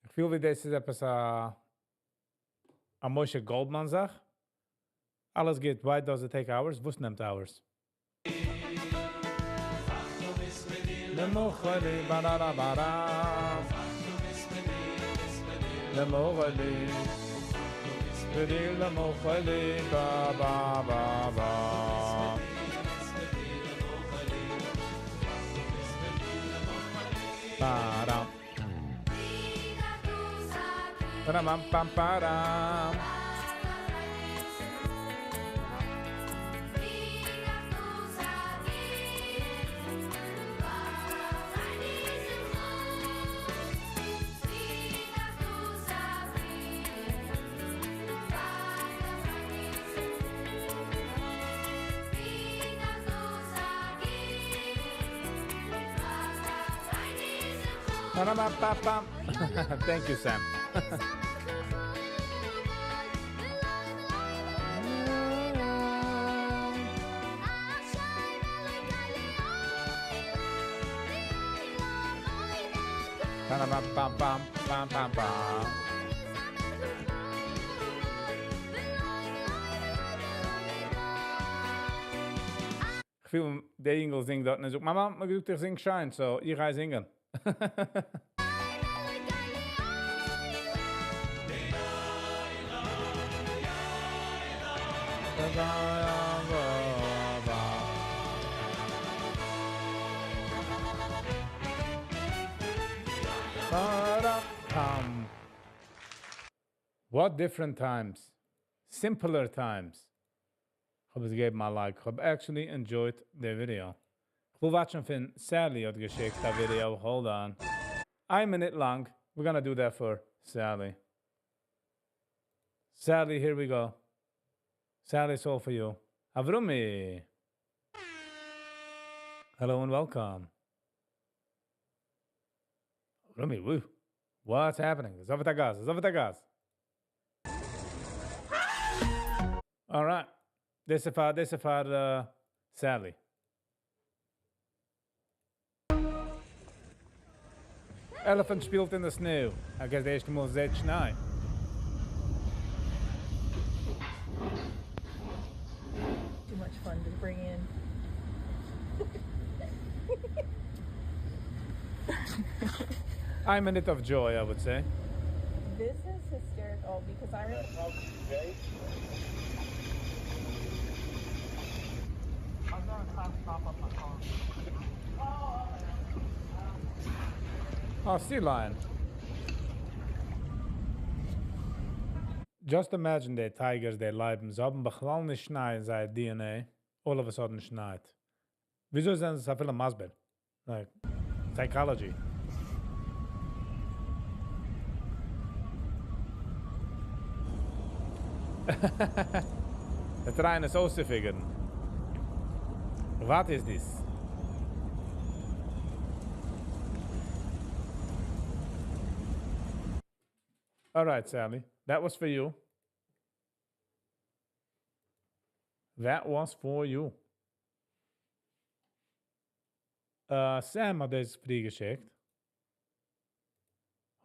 איך פיל ווי דאס איז עפעס א א משה גאלדמאן זאך. אלעס גוט, why does it take hours? וואס נעמט hours? Thank you, Sam. כ'פיל דער אינגל זינגט דארט און ער זאגט, מיין מאמע האט מיר געזאגט איך זינג שיין, so איך גיי זינגען. What different times. Simpler times. כ'האב עס געגעבן א like. כ'האב actually enjoyed די ווידעא. כ'וויל watch ן פון Sally האט געשיקט א ווידעא. Hold on. איין מינוט לאנג. We're gonna do that for Sally. Sally, here we go. Sally, it's all for you. Avrumi. Hello and welcome. Avrumi, woo. What's happening? Zavatagas, Zavatagas. All right. דאס איז פאר, דאס איז פאר uh, Sally. Elephant שפילט אין די snow. I guess די ערשטע מאל זעט שניי. Too much fun to bring in. A minute of joy, I would say. This is hysterical because I remember. Oh, sea lion. Just imagine די tigers, די לייבן, זיי האבן בכלל נישט שניי אין זייער DNA. All of a sudden שנייט. וויאזוי זענען זיי אפילו מסביר? Like, psychology. זיי try ען עס אויסצו figure ן. What is this? All right, Sally. That was for you. That was for you. Sam האט דאס פריער געשיקט.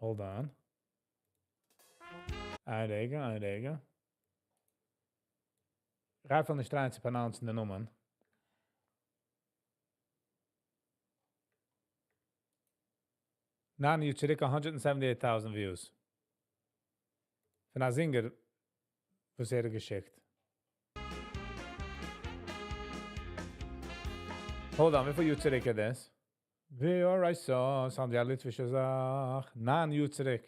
Hold on. איין רגע, איין רגע. איך גיי נישט try ען צו pronounce ן די נאמען. 9 יאר צוריק 178,000 views. פון א singer, וואס ער האט געשיקט. Hold on, וויפיל יאר צוריק איז דאס? Alright, so, sound ווי א ליטווישע זאך. 9 יאר צוריק.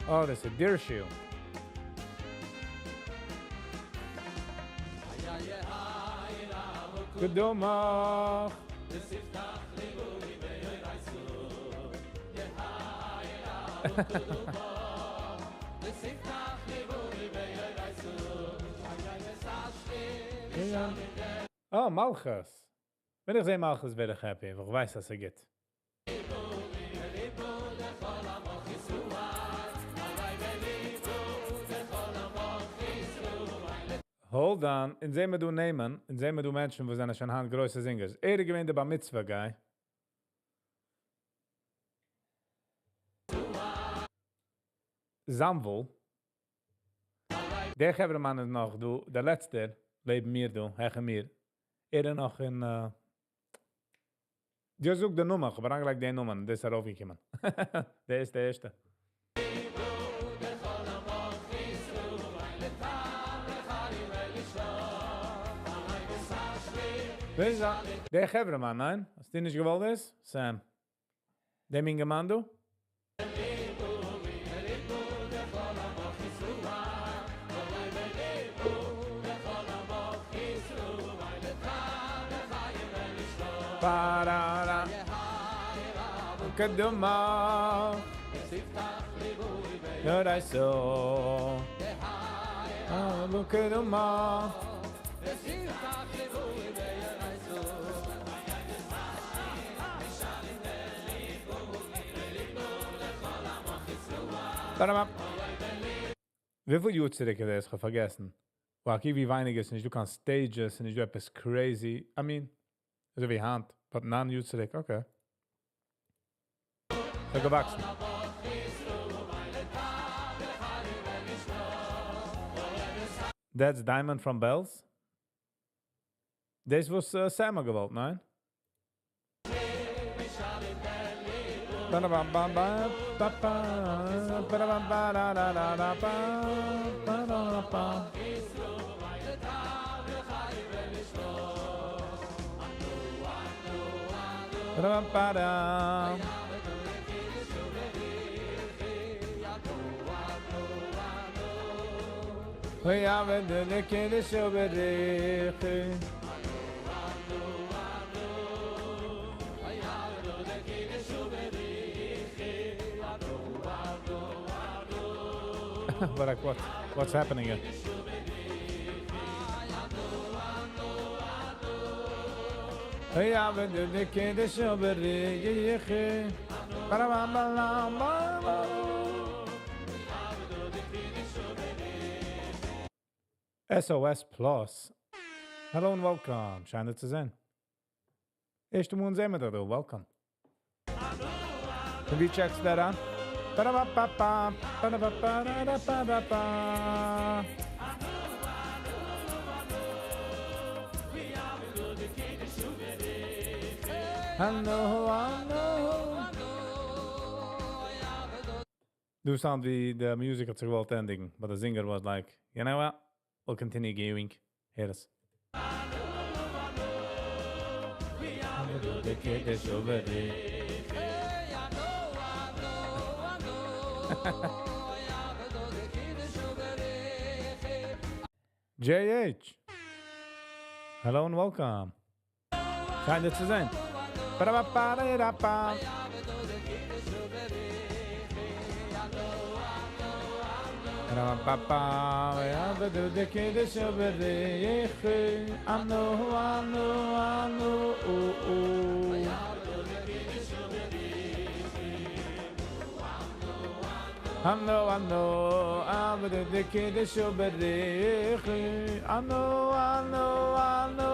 Oh, דאס איז Dirshu. קדומך. Oh, מלכות. ווען איך זע מלכות, ווער איך happy, ווייל איך ווייס, אז ער גוט. Hold on, אונז זעען מיר דא נעמען, אונז זעען מיר דא מענטשן, וואס זענען שוין היינט גרויסע singers. ער איז געווען דער בר מצוה guy. Zamvel. דער חברה-מאן איז נאך דא, דער לעצטער, לעבן מיר דא, העכער מיר. ער איז נאך אין, דו זוך די נומער, איך האב אריינגעלייגט די נומער, דאס איז ארויפגעקומען. דער איז דער ערשטער. ווער איז דאס? דער חברה-מאן, ניין? האסטו נישט געוואלט דאס? Sam. דעם אינגערמאן דא? Ba-da-da. קדומה. יורייסו. קדומה. ווארט מאל. וויפיל יאר צוריק איז דאס? איך האב פארגעסן. וואו, ווי ווייניג איז נישט דא קיין stages, נישט דא עפעס crazy. I mean, אזוי ווי היינט, but 9 יאר צוריק, okay. ס'איז געוואקסן. That's Diamond from Bells? דאס וואס Sam האט געוואלט, ניין? Ba-da-bam-bam-ba, ba-ba, ba-da-bam-ba-da-da-da-da-ba, ba-da-ba. Ba-da-bam-ba-da. ויעבד לקדש וברכי. But like what? What's happening here? ויעבד לקדש וברכי. Ba-da-bam-ba-lam-ba-ba. SOS Plus. Hello and welcome. שיין צו זען. ערשטע מאל זעען מיר דא, welcome. Have you checked that on? Ba-da-ba-ba-ba, ba-da-ba-ba-da-ba-ba-ba. I know, I know. דא sound ווי the music האט זיך געוואלט ענדיגן, but the singer was like, "You know what? We'll continue going." הער עס. JH. Hello and welcome. שיין צו זען. Ba-da-ba-ba-da-da-ba. Ba-da-ba-ba, אנו, אנו, אנו, או. אנו, אנו, עבדו דקדש וברכי. אנו, אנו, אנו.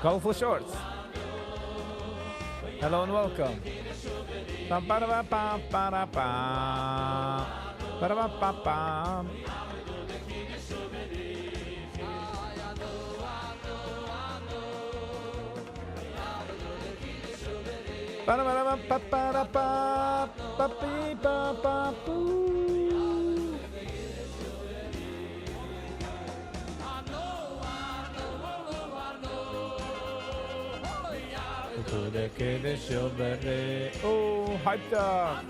Colorful Shorts. Hello and welcome. Pam, ba, ba, ba, ba, ba. Ba, ba, ba, ba. Ba, ba, ba, ba, ba, ba, ba, ba, ba, ba, Oh, hyped up.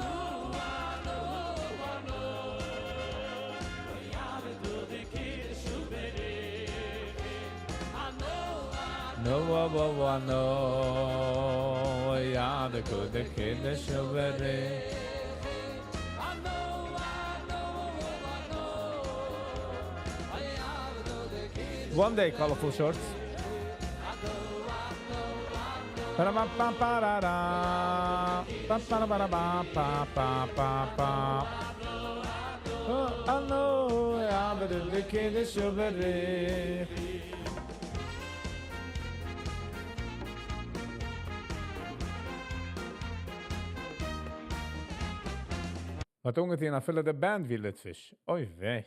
No, wo, wo, wo, no, ja, de goede One day, colorful shorts. Oh, I know, ja, but the kid is מ'האט אנגעטון אפילו די band ווי ליטוויש. אוי וויי.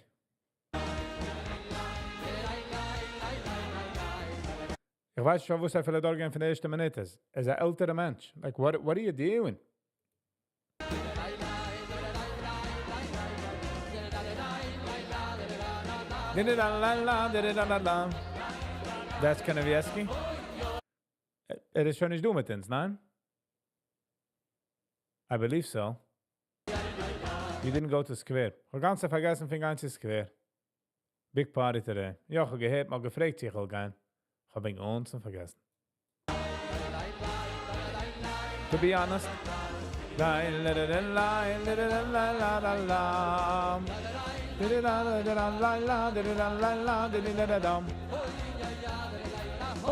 איך ווייס שוין וואס ער וויל דורכגיין פון די ערשטע מינוט. ער איז אן עלטערע מענטש. Like, what are you doing? That's Kanievsky. ער איז שוין נישט דא מיט אונז, ניין? I believe so. You didn't go to Square. איך האב גאנץ פארגעסן פון גיין צו Square. Big party today. יא, איך האב געהערט, מ'האט געפרעגט צו איך וויל גיין. איך האב אינגאנצן פארגעסן. To be honest. La la la la la la la la la la. La la la la la la la la la la la.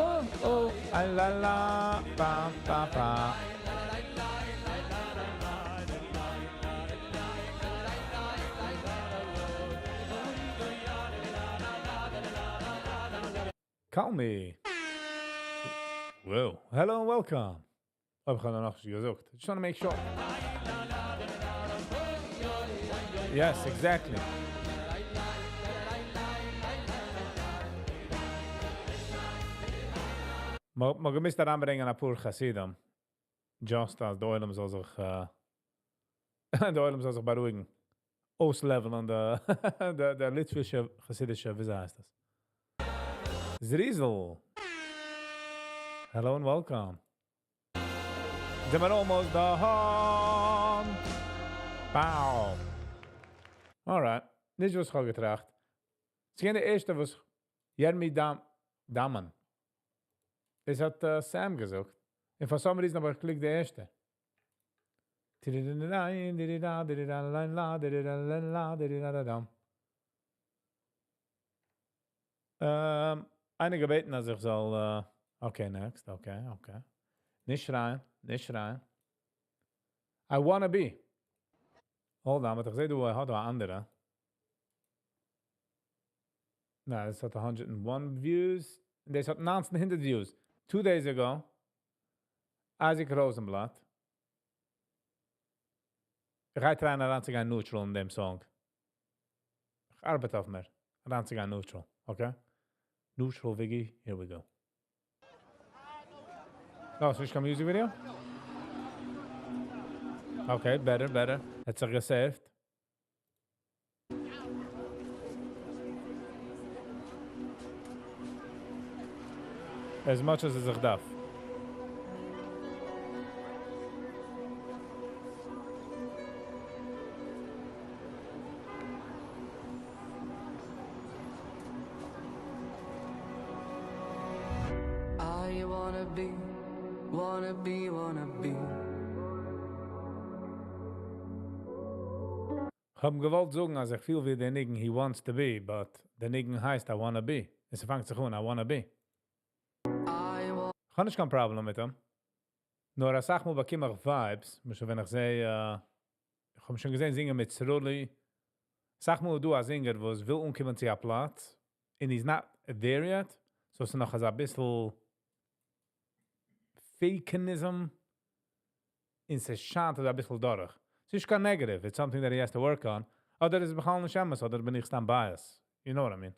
Oh, oh, la la, ba, ba, ba. Call me. Whoa. Hello and welcome. אויב איך האב נאך נישט געזאגט. Just want to make sure. Yes, exactly. מ'האט געמוזט אריינברענגען א פאר חסידים. Just אז דער עולם זאל זיך, דער עולם זאל זיך בארואיגן. אויסלעוועלן די ליטווישע, חסידישע, ווי הייסט דאס? Zrizel. Hello and welcome. זענען מיר almost done. Bow. Alright. נישט וואס איך האב געטראכט. ס'איז געווען די ערשטע וואס Yermi Dam Daman. דאס האט Sam געזאגט. און for some reason האב איך געקליקט די ערשטע. איינער געבעטן אז איך זאל, okay, next, okay. נישט שרייען, נישט שרייען. I wanna be. Hold on, איך זע דא, האט דא אנדערע. ניין, דאס האט 101 views. דאס האט 1900 views. 2 days ago, Isaac Rosenblatt. איך גיי try ען אריינצוגיין neutral אין דעם song. איך ארבעט אויף מיר. אריינצוגיין neutral, okay? Neutral Viggy, here we go. Oh, ס'איז נישט קיין music video? Okay, better, better. האט זיך גע save ט. As much as עס זיך דארף. I wanna be, wanna be, wanna be. איך האב געוואלט זאגן, אז איך פיל ווי דער ניגון he wants to be, but דער ניגון הייסט I wanna be. עס פאנגט זיך אן, I wanna be. I want איך האב נישט קיין פראבלעם מיט אים. נאר א סאך מאל באקום איך vibes, למשל ווען איך זע, איך האב שוין געזען זינגען מיט Sruli. א סאך מאל דא א singer, וואס וויל אנקומען צו א פלאץ, and he's not there yet, so עס איז נאך אזא ביסל. fakeism, און ס'שיינט א ביסל דורך. ס'איז נישט קיין negative, it's something that he has to work on. אדער איז בכלל נישט אמת, אדער בין איך סתם biased. You know what I mean?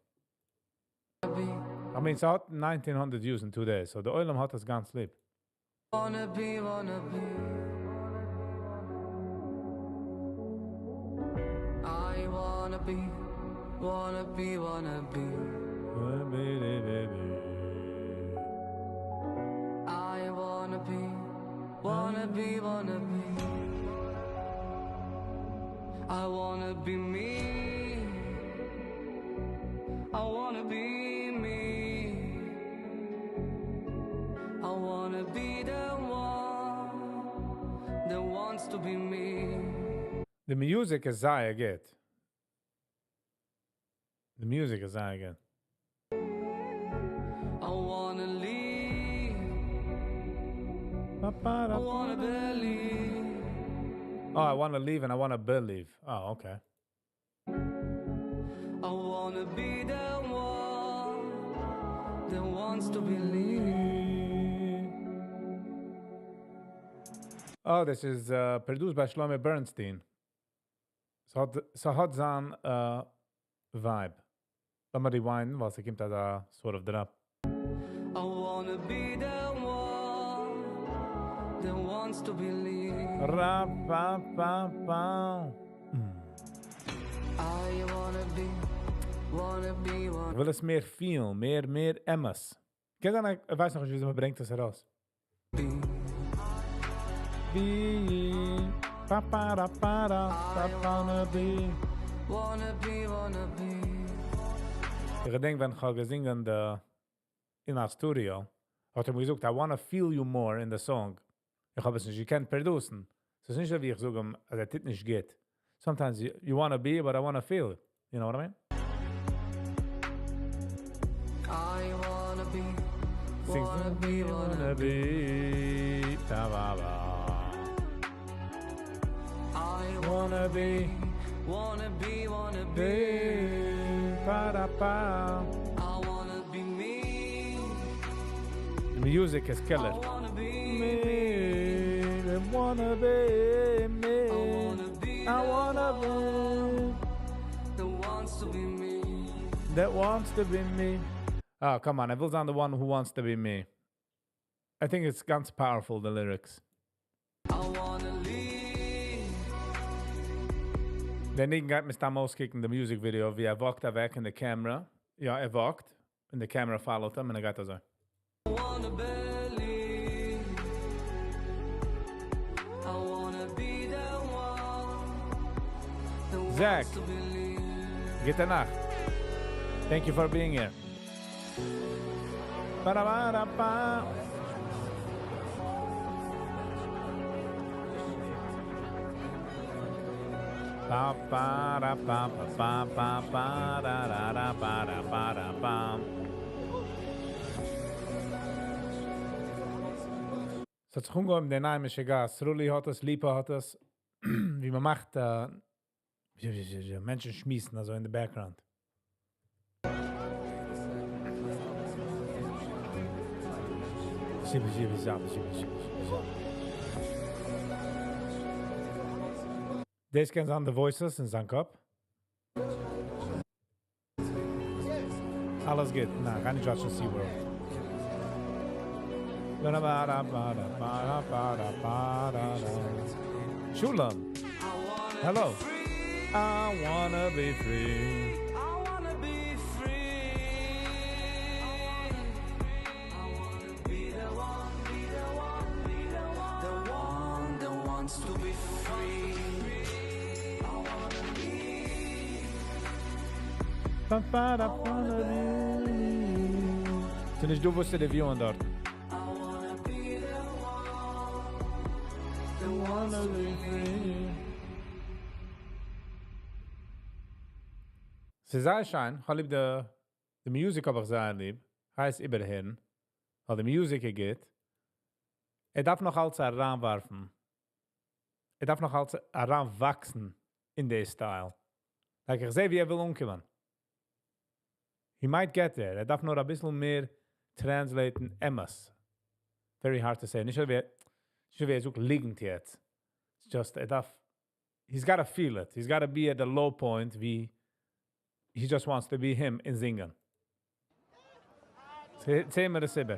I mean, ס'האט 1900 views in 2 days, so דער עולם האט עס גאנץ ליב. Wanna be, wanna be. I wanna be, wanna be, wanna be. I wanna be, wanna be, wanna be. I wanna be me. I wanna be me. I wanna be the one that wants to be me. The music איז זייער גוט. The music איז זייער גוט. I wanna leave. I wanna believe. Oh, I want to leave and I want to believe. Oh, okay. I wanna be the one that wants to believe. Oh, this is produced by Shlomo Bernstein. ס'האט זיין vibe. לאמיר rewind, ווייל ס'קומט דא sort of drop. I wanna be the one that wants to believe. Ra pa pa pa. I wanna be, wanna be, wanna איך וויל עס מער feel, מער, מער אמת. קען זיין, איך ווייס נאך נישט, ווי מ'ברענגט דאס ארויס. be. Be pa pa ra pa ra pa wanna be. Wanna be, wanna be. איך געדענק, ווען איך האב געזונגען אין א studio, האט ער מיר געזאגט, "I wanna feel you more in the song." איך האב עס נישט געקענט produce ן. ס'איז נישט, ווי איך זאג אים, אז ער טוט נישט גוט. Sometimes you wanna be, but I wanna feel it. You know what I mean? I wanna be, Sings wanna be, wanna wanna be. Da, ba, ba. I Wanna be. wanna be, wanna be. Be. Pa, da, pa. I wanna be me. The music is killer. I wanna be Me. I wanna be me. I wanna be I the wanna be one that wants to be me. That wants to be me. Oh, come on. I will the one who wants to be me. I think it's גאנץ powerful, the lyrics. I wanna leave. דער ניגון גייט מסתם אויסקוקן, the music video, ווי ער walk ט אוועק in the camera. יא, ער walk ט. און the camera followed him און ער גייט אזוי. I wanna believe. I wanna be the one that Zach. wants to believe. גוטע נאכט. Thank you for being here. Ba-da-ba-da-ba. Ba ba da ba ba ba ba ba da da da ba da ba da ba. ס'האט זיך אנגעהויבן דער היימישע גאס. Sruli האט עס, Lipa האט עס. ווי מ'מאכט, מענטשן שמועסן, אזוי in the background. זיבן, זיבן, זיבן, זיבן, זיבן, זיבן. דאס קען זיין the voices אין זיין קאפ. אלעס גוט. נא, גיי נישט watch ן SeaWorld. Ba-da-ba-da-ba-da-ba-da-ba-da-ba-da. Shulam. Hello. I wanna be free. I wanna be free. I wanna be the one, be the one, be the one, the one that wants to be free. I wanna be. Ba-ba-da-ba-da-ba. ס'איז נישט דא וואס צו review ען דארט. I wanna be the one that wants to be free. ס'איז זייער שיין. איך האב ליב די music האב איך זייער ליב. הייסט איבערהערן. ווייל די music איז גוט. ער דארף נאך אלץ אריינווארפן. ער דארף נאך אלץ אריינוואקסן אין די style. Like, איך זע, ווי ער וויל אנקומען. He might get there. ער דארף נאר א ביסל מער translate ן אמת. Very hard to say. נישט ווי, נישט ווי ער זאגט ליגנט יעצט. It's just, ער דארף, he's gotta feel it. He's gotta be at the low point ווי he just wants to be him און זינגען. זעהן מיר עס איבער.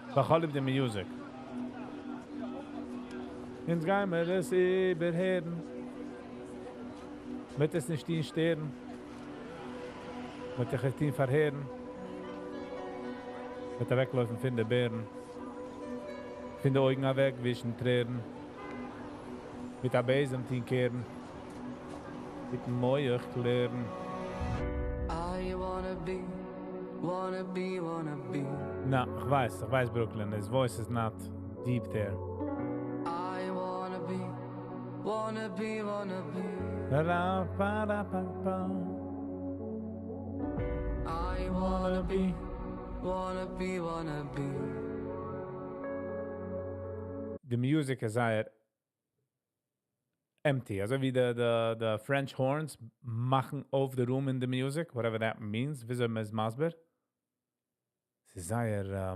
ווייל כ'האב ליב די music. אונז גיימיר עס איבערהערן. מ'וועט עס נישט טוהן שטערן. מ'וועט דיך טוהן פארהערן. מ'וועט אוועקלויפן פון די בערן. פון די אויגן אוועקווישן טרערן. מיט א בעזעם טוהן קערן. מיטן מח קלערן. I wanna be, wanna be, wanna be. נא, איך ווייס, איך ווייס Brooklyn, his voice is not deep there. I wanna be, wanna be, wanna be. Ba-da-ba-da-ba-ba. I wanna be, wanna be, wanna be. The music איז זייער empty. אזוי ווי די French horns מאכן אויף the room in the music, whatever that means, וויאזוי מען איז מסביר. ס'איז זייער,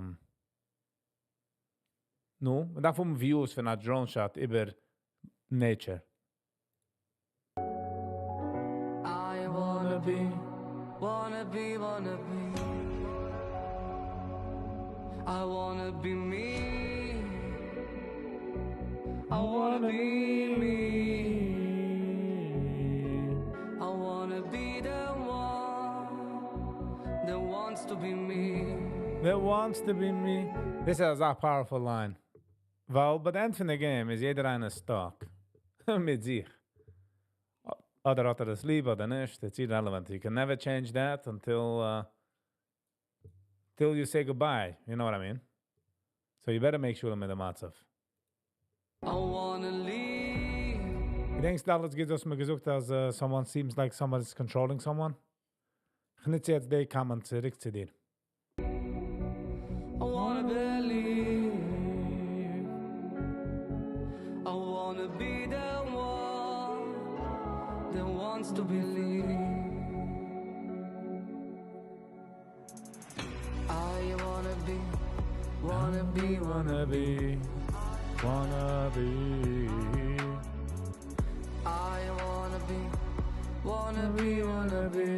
נו, מען דארף האבן views פון א drone shot איבער nature. I wanna be, wanna be, wanna be. I wanna be me. I wanna be me. I wanna be the one that wants to be me. That wants to be me. This is a powerful line. ווייל ביי the end פון די game איז יעדער איינער stuck. מיט זיך. אדער האט ער עס ליב אדער נישט. It's irrelevant. You can never change that until you say goodbye. You know what I mean? So you better make sure מיט די מצב. I wanna leave. געדענקסט אלעס גוט, וואס מיר געזאגט, אז someone seems like someone is controlling someone? איך נוץ יעצט די comment צוריק צו דיר. I wanna believe. I wanna be the one that wants to believe. I wanna be, wanna be, wanna be, wanna be. I wanna be, wanna be, wanna be.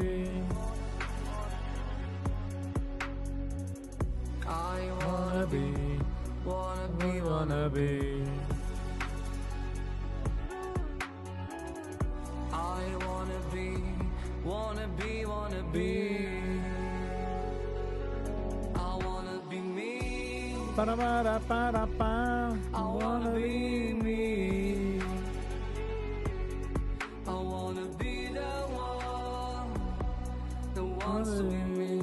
I wanna be, wanna be, wanna be. I wanna be, wanna be, wanna be. I wanna be me. Ba-da-ba-da-ba-da-ba. I wanna be me. I wanna be the one that wants to be me.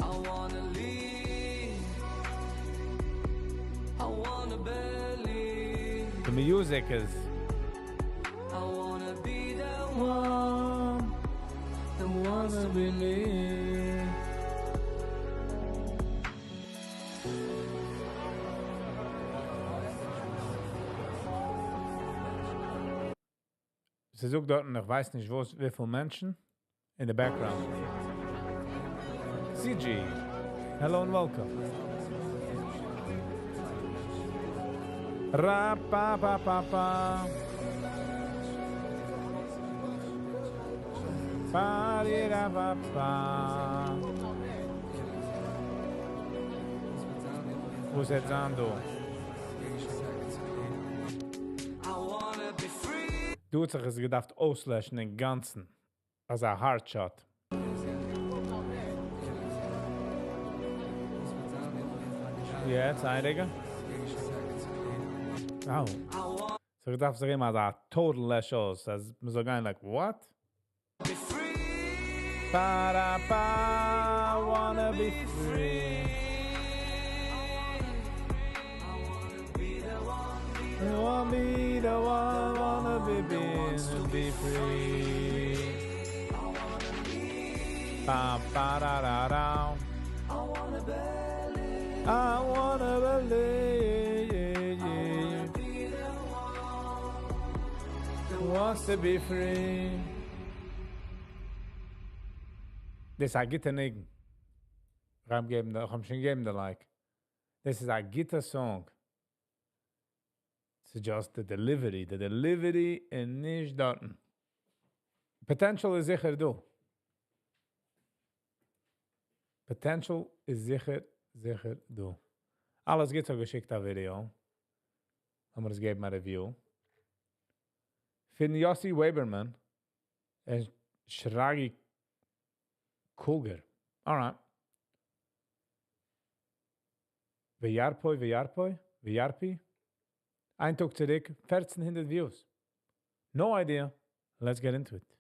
I wanna leave. I wanna believe. The music is. I wanna be the one that wants to believe. זי זאגט דארט, איך ווייס נישט, וואו, וויפיל מענטשן in the background. CG, hello and welcome. Ra pa pa pa pa. Pa di ra pa pa. וואו איז Zando? I wanna be free. דו האסט זיך עס געדארפט אויסלעשן אין גאנצן. אלס א hard shot. יעצט, איין רגע. Oh. So איך דארף זיך אימער דא total לעש אויס, אז מען זאל גיין like, what? Be free. Ba da ba, I wanna be free. I wanna be the one, wanna be to be free. Ba ba da da da. I wanna believe. I wanna believe. Be the one Who wants to be free. דאס איז א גוטע ניגון. איך האב געגעבן, איך האב שוין געגעבן די like. דאס איז א גוטע song. ס'איז just the delivery. The delivery איז נישט דארטן. Potential איז זיכער דא. Potential איז זיכער, זיכער דא. אלעס גוטס האט געשיקט א ווידיאו. לאמיר עס געבן א review. פון Yossi Weberman און Shragi Kulger. Alright. וירפוי, וירפוי, וירפי. איין טאג צוריק, 1400 views. No idea. Let's get into it.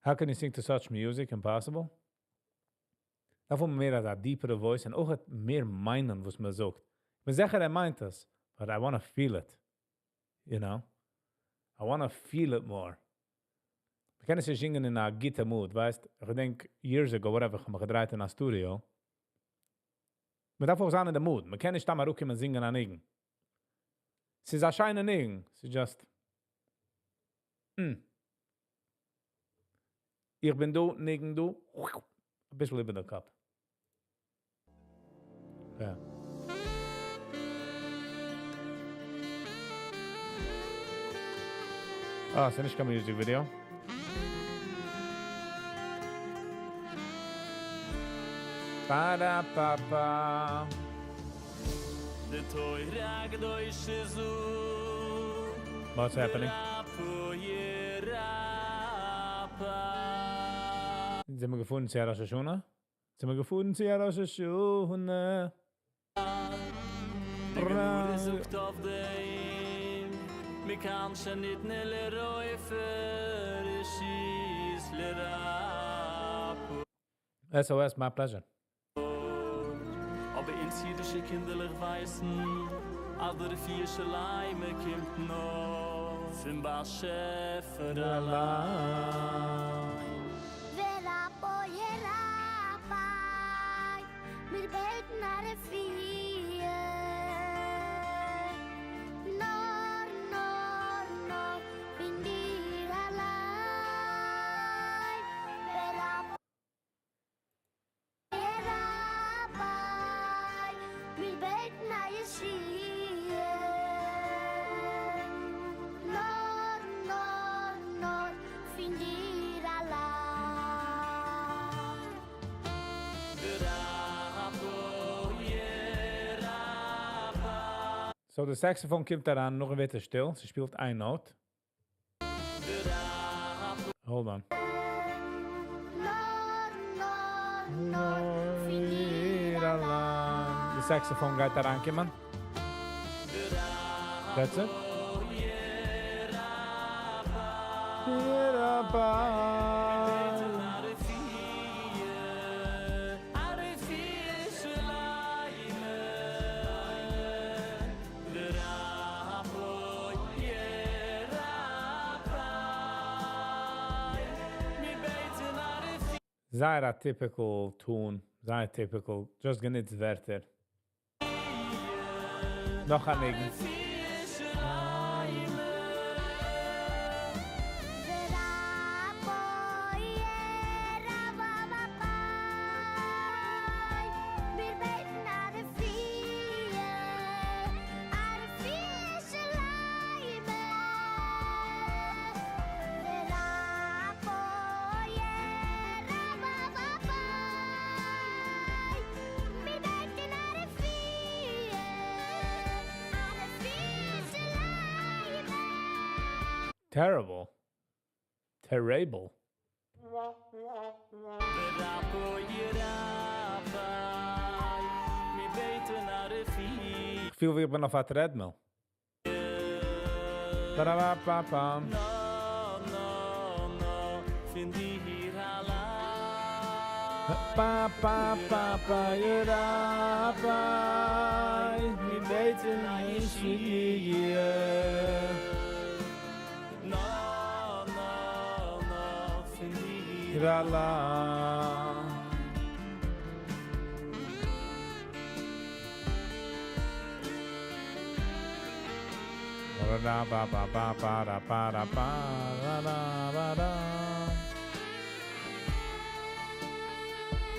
How can you sing to such music? Impossible. דארף מען מער אזא deeper voice און אויך מער מיינען, וואס מען זאגט. איך בין זיכער, ער מיינט עס, but I want to feel it. You know? I want to feel it more. מ'קען עס נישט זינגען אין א גוטע mood, ווייסט? איך געדענק, years ago, whatever, איך האב מיך געדרייט אין א studio. מען דארף אויך זיין אין די mood. מען קען נישט סתם אראפקומען זינגען א ניגון. ס'איז א שיינע ניגון. ס'איז just. איך בין דא, ניגון דא. א ביסל איבער דער קאפ. יא. אה, ס'איז נישט קיין music video. Ba-da-ba-ba. די תורה הקדושה זאגט. What's happening? ורפא ירפא. זענען מיר געפארן צו ראש השנה? זענען מיר געפארן צו ראש השנה? די גמרא זאגט אויף דעם, מכאן שניתנה לרופא רשות לרפא. SOS, my pleasure. אבער אונז אידישע קינדערלעך ווייסן, אז די רפואה שלימה קומט נאר פון באשעפער אליין. ורפא ירפא, מיר בעטן א רפואה. נאר, נאר, נאר פון דיר אליין. ורפא ירפא, מיר בעטן א ישועה. נאר, נאר, נאר פון דיר אליין. ורפא ירפא. So, the saxophone קומט אריין, נאך ווערט ער שטיל. זי שפילט איין note. Hold on. נאר, נאר, נאר פון דיר אליין. The saxophone גייט אריינקומען. That's it. ירפא. א רפואה, א רפואה שלימה. ורפא ירפא. מיר בעטן א רפואה. זייער א typical tune, זייער typical, just גענוצט ווערטער. נאך א ניגון. רפואה שלימה. ורפא ירפא, מיר בעטן א רפואה, א רפואה שלימה. ורפא ירפא, מיר בעטן א רפואה, א רפואה שלימה. Terrible. Terrible. ורפא ירפא, מיר בעטן א רפואה. איך פיל ווי איך בין אויף א treadmill. Ba-da-ba-ba-bam. נאר, נאר, נאר, פון דיר אליין. Pa, pa, pa, pa, ירפא. מיר בעטן א ישועה. נאר, נאר, נאר, פון דיר אליין. Ba ba ba ba ba da ba da ba da da ba da.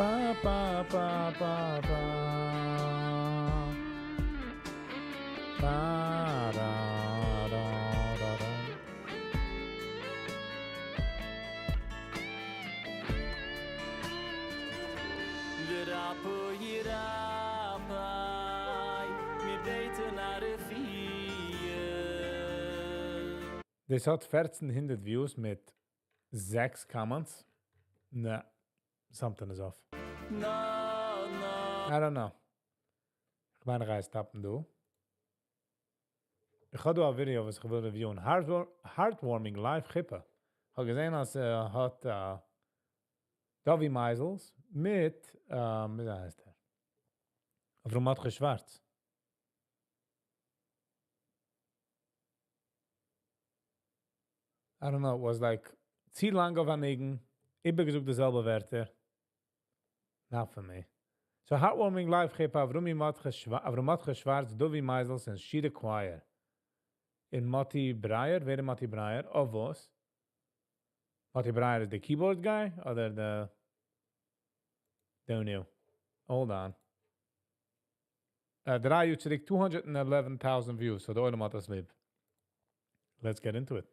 Pa, pa, pa, pa, pa. Pa, ra, ra, ra, ra. דאס האט 1400 views מיט 6 comments. Nah, something is off. I don't know. איך מיין, איך גיי stop ן דא. איך האב דא א video וואס איך וויל review ען. Heartwarming live חופה. איך האב געזען, אז ער האט Dovi Meisels מיט, ווי הייסט ער? Avrom Mordechai Schwartz. I don't know, it was like צו לאנג אויף א ניגון, איבערגעזאגט די זעלבע ווערטער. Not for me. So heartwarming live חופה Avrumi Mordechai Avrom Mordechai Schwartz, Dovi Meisels and Shida Choir. און Matti Breyer, ווער איז Matti Breyer? אויף וואס? Matti Breyer איז the keyboard guy אדער the. Don't know. Hold on. 3 יאר צוריק 211,000 views, so דער עולם האט דאס ליב. Let's get into it.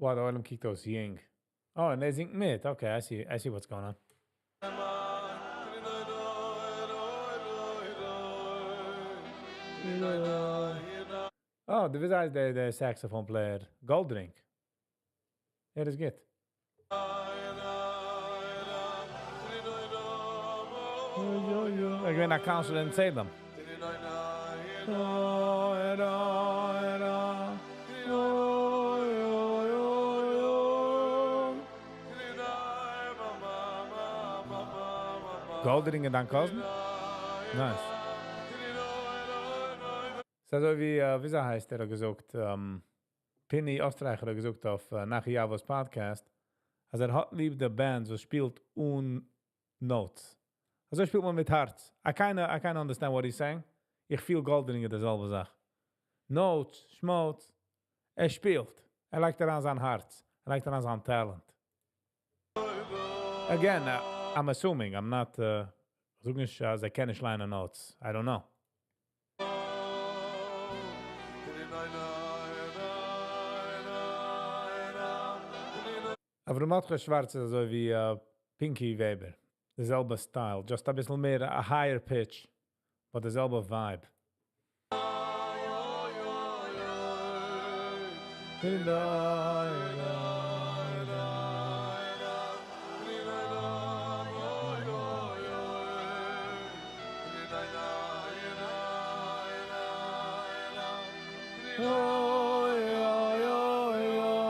Wow, דער עולם קוקט אויס יונג. Oh, און ער זינגט מיט. Okay, I see what's going on. Oh, דער ווי הייסט דער, דער saxophone player? Goldring. ער איז גוט. איך בין א counselor אין Salem. Goldring און דיין cousin? Nice. ס'איז אזוי ווי, ווי הייסט ער, האט געזאגט, Pinny Oestreicher האט געזאגט אויף Nachi Yavos podcast, אז ער האט ליב די bands, וואס שפילט אן notes. אזוי שפילט מען מיט הארץ. I kinda understand what he's saying. איך feel Goldring די זעלבע זאך. Notes, schmotes. ער שפילט. ער לייגט אריין זיין הארץ. ער לייגט אריין זיין talent. Again, I'm assuming, I'm not, זאג נישט, אז ער קען נישט ליינען notes. I don't know. אבער Mordechai Schwartz איז אזוי ווי Pinky Weber. די זעלבע style, just א ביסל מער a higher pitch, but די זעלבע vibe. Oy, oy, oy, oy.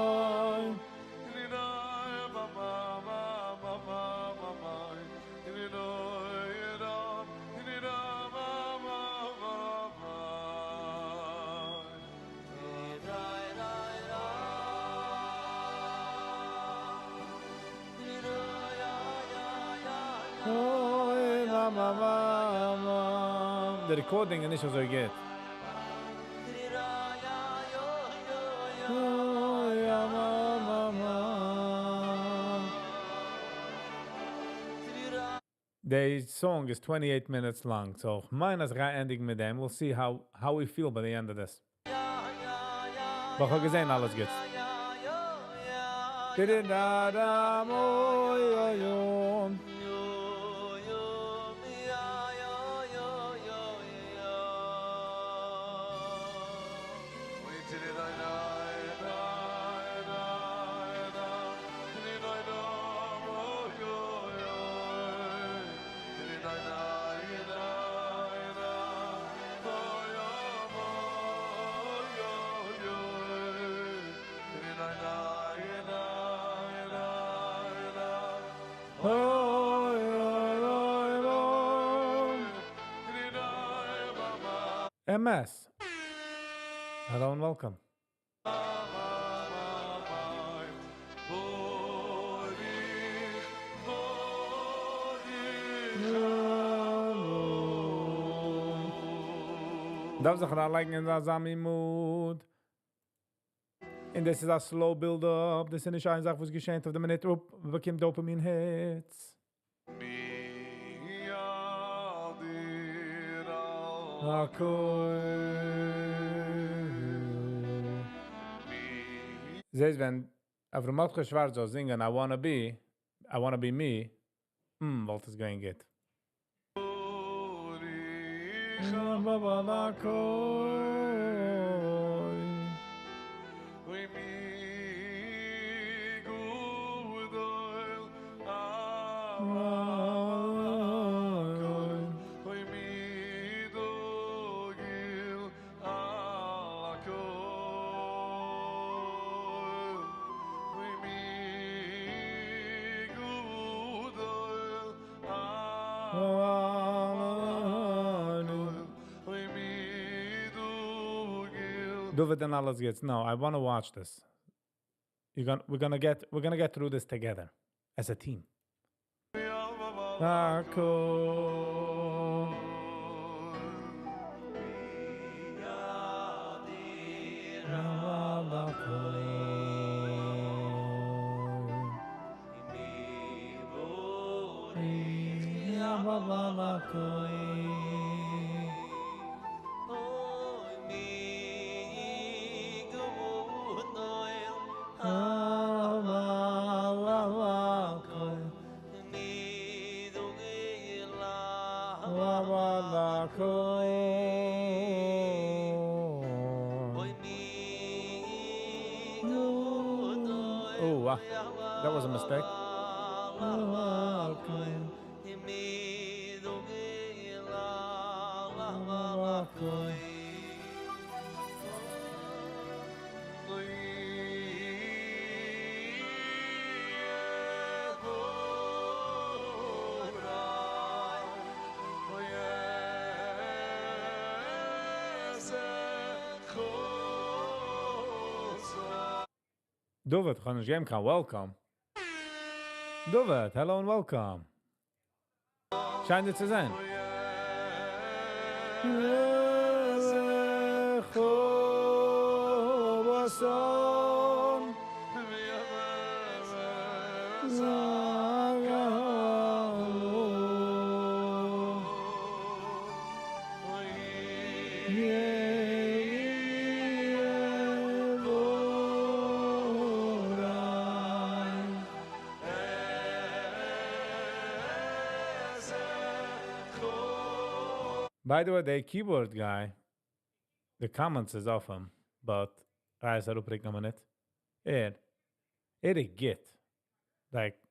Oy, ma, ma, ma, ma. The recording איז נישט אזוי גוט. Oy, ja, ma, ma, ma. The song is 28 minutes long, so מיין אז גיי ענדיגן מיט דעם. We'll see how we feel by the end of this. אבער איך האב געזען, אלעס גוט. Da-da-da-da, oy, oy, oy. MS. Hello and welcome. דארף זיך אריינלייגן אין אזא מין mood. און דאס איז א slow build up. דאס איז נישט איין זאך וואס געשעט אויף די מינוט, אופ, באקומט dopamine hits. מי אדיר הכל. זעסט, ווען אברהם מרדכי שווארץ זאל זינגען I wanna be, I wanna be me, וואלט עס געווען גוט. דוד און אלעס גוטס. No, I want to watch this. We're gonna get through this together as a team. הכל. Oh, wow. That was a mistake. דוד, קען נישט געבן קיין welcome. דוד, hello and welcome. שיין דיר צו זען. By the way, the keyboard guy, the comments is off him, but ער איז אראפ א מינוט. ער איז גוט. Like,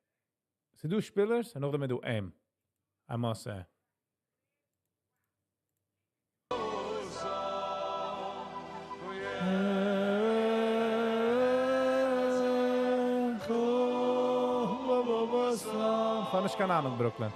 ס'דא שפילערס, און נאכדעם איז דא אים. I must say. כ'האב נישט קיין אהנונג, Brooklyn.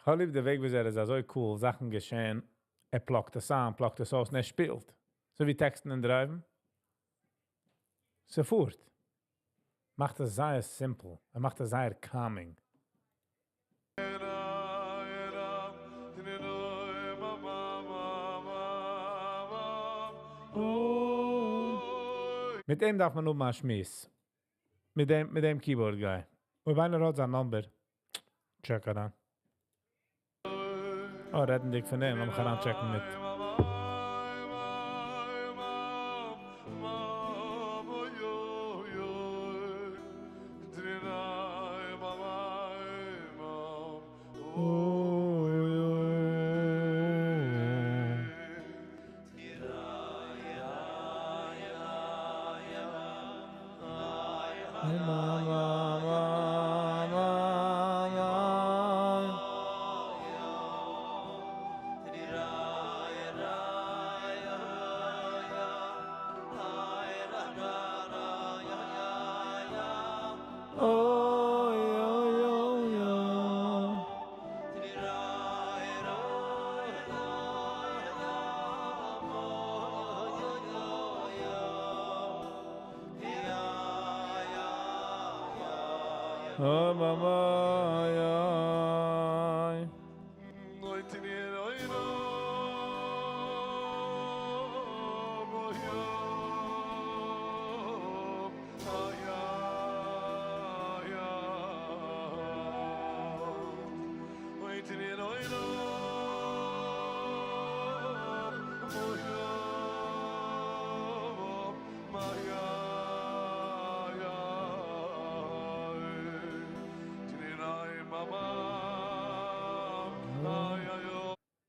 כ'האב ליב די וועג ווי ער איז אזוי cool, זאכן געשען, ער פלאגט עס אן, פלאגט עס אויס, און ער שפילט. אזוי ווי טעקסטן און דרייוון. ס'פארט. מאכט עס זייער simple. ער מאכט עס זייער calming. מיט אים דארף מען נאר מאל שמועסן. מיט דעם keyboard guy. אויב איינער האט זיין number. Check אריין. Oh, רעדנדיג פון דעם, לאמיר אריינטשעקן מיט. אוי אוי אוי אוי. אוי מאמא אוי אוי.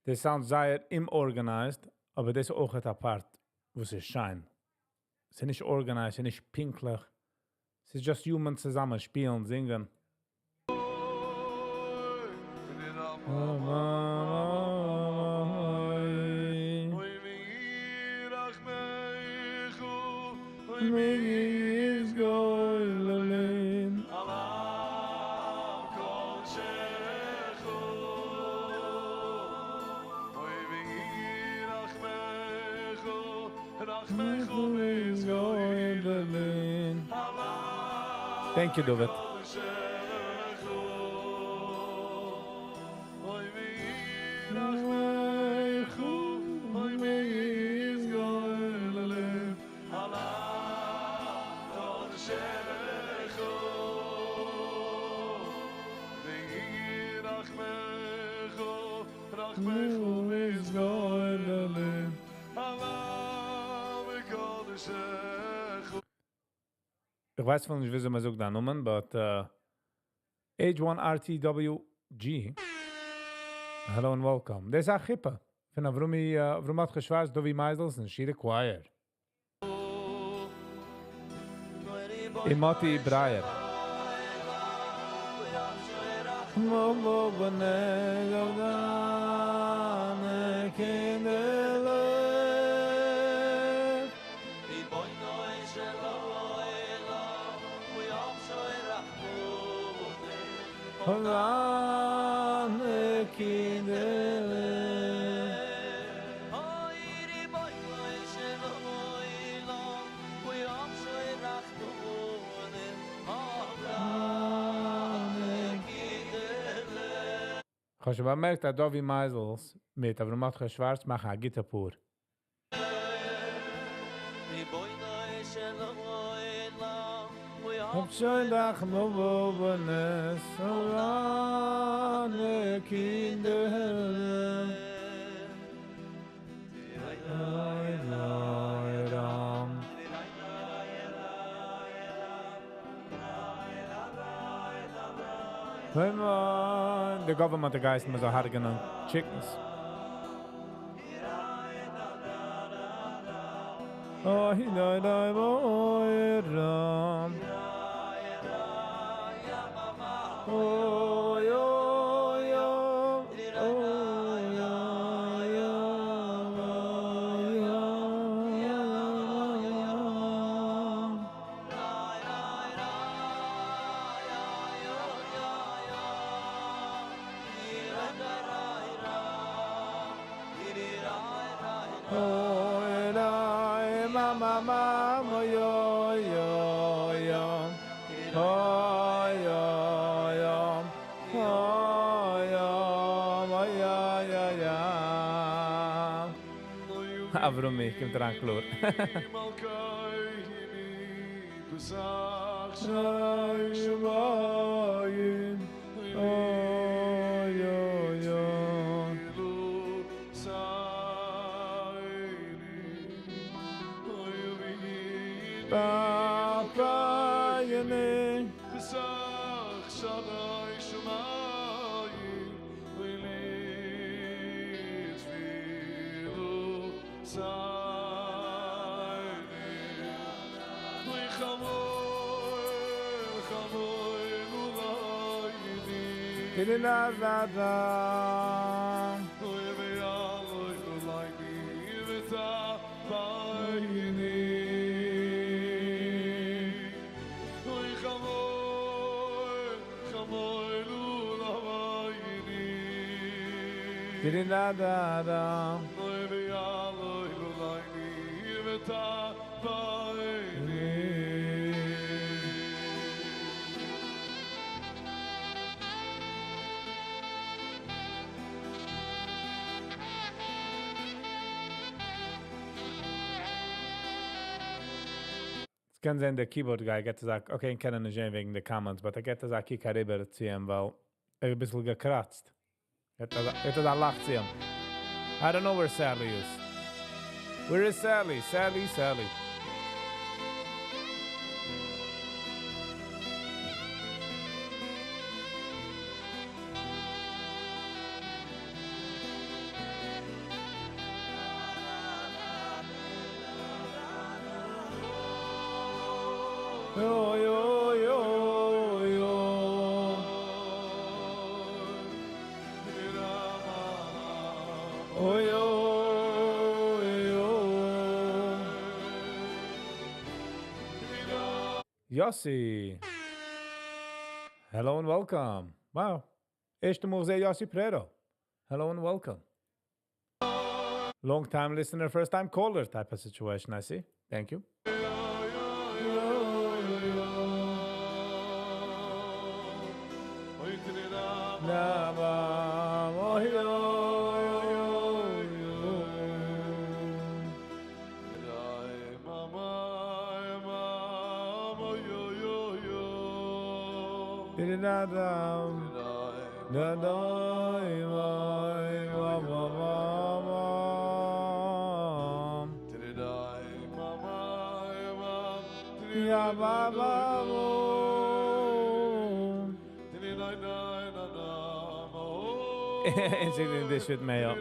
דאס sound זייער unorganized, אבער דאס איז אויך א part, וואס איז שיין. עס איז נישט organized, עס איז נישט פינקטליך. עס איז just human צוזאמען שפילן, זינגען. Thank you, David. איך ווייס פון נישט וויאזוי מען זאגט דיין נאמען, but H1RTWG. Hello and welcome. דאס איז א חופה פון Avrumi, Avrum Mordechai Schwartz, Dovi Meisels און Shira Choir. און Moti Breyer. Momo bne gavdane kindele. Holane kindele. איך האב שוין באמערקט, אז Dovi Meisels מיט Avrum Mordechai Schwartz מאכן א גוטע פאר. האב שוין דאך מו בנס holane kindele. Ay, ay, ram. Wenn man the government guys מ'זאל הרג'נען chickens. Oh, he died, I ram. Oh, yo, yo, oh, yo, yo, yo, yo. Oh, la, ma, ma, ma, ma, yo, yo, yo. Oh, yo, yo. Oh, yo, ma, ya, ya, ya. Avrumi, קומט אריין קלאר. Oh, yo, yo. Ba, ba, yene. La, la, la. Da da da. קען זיין דער keyboard guy גייט זאגן, okay, איך קען נישט זען וועגן די comments, but ער גייט זאגן, קוק אריבער צו אים, ווייל ער איז א ביסל געקראצט. ער האט א לאך צו אים. I don't know where Sally is. Where is Sally? Sally, Sally. Yo, yo, yo, yo. Oh, yo, yo. Yossi. Hello and welcome. Wow. ערשטע מאל זע Yossi Prero. Hello and welcome. Long time listener, first time caller type of situation, I see. Thank you. En zit in dit shit mee op.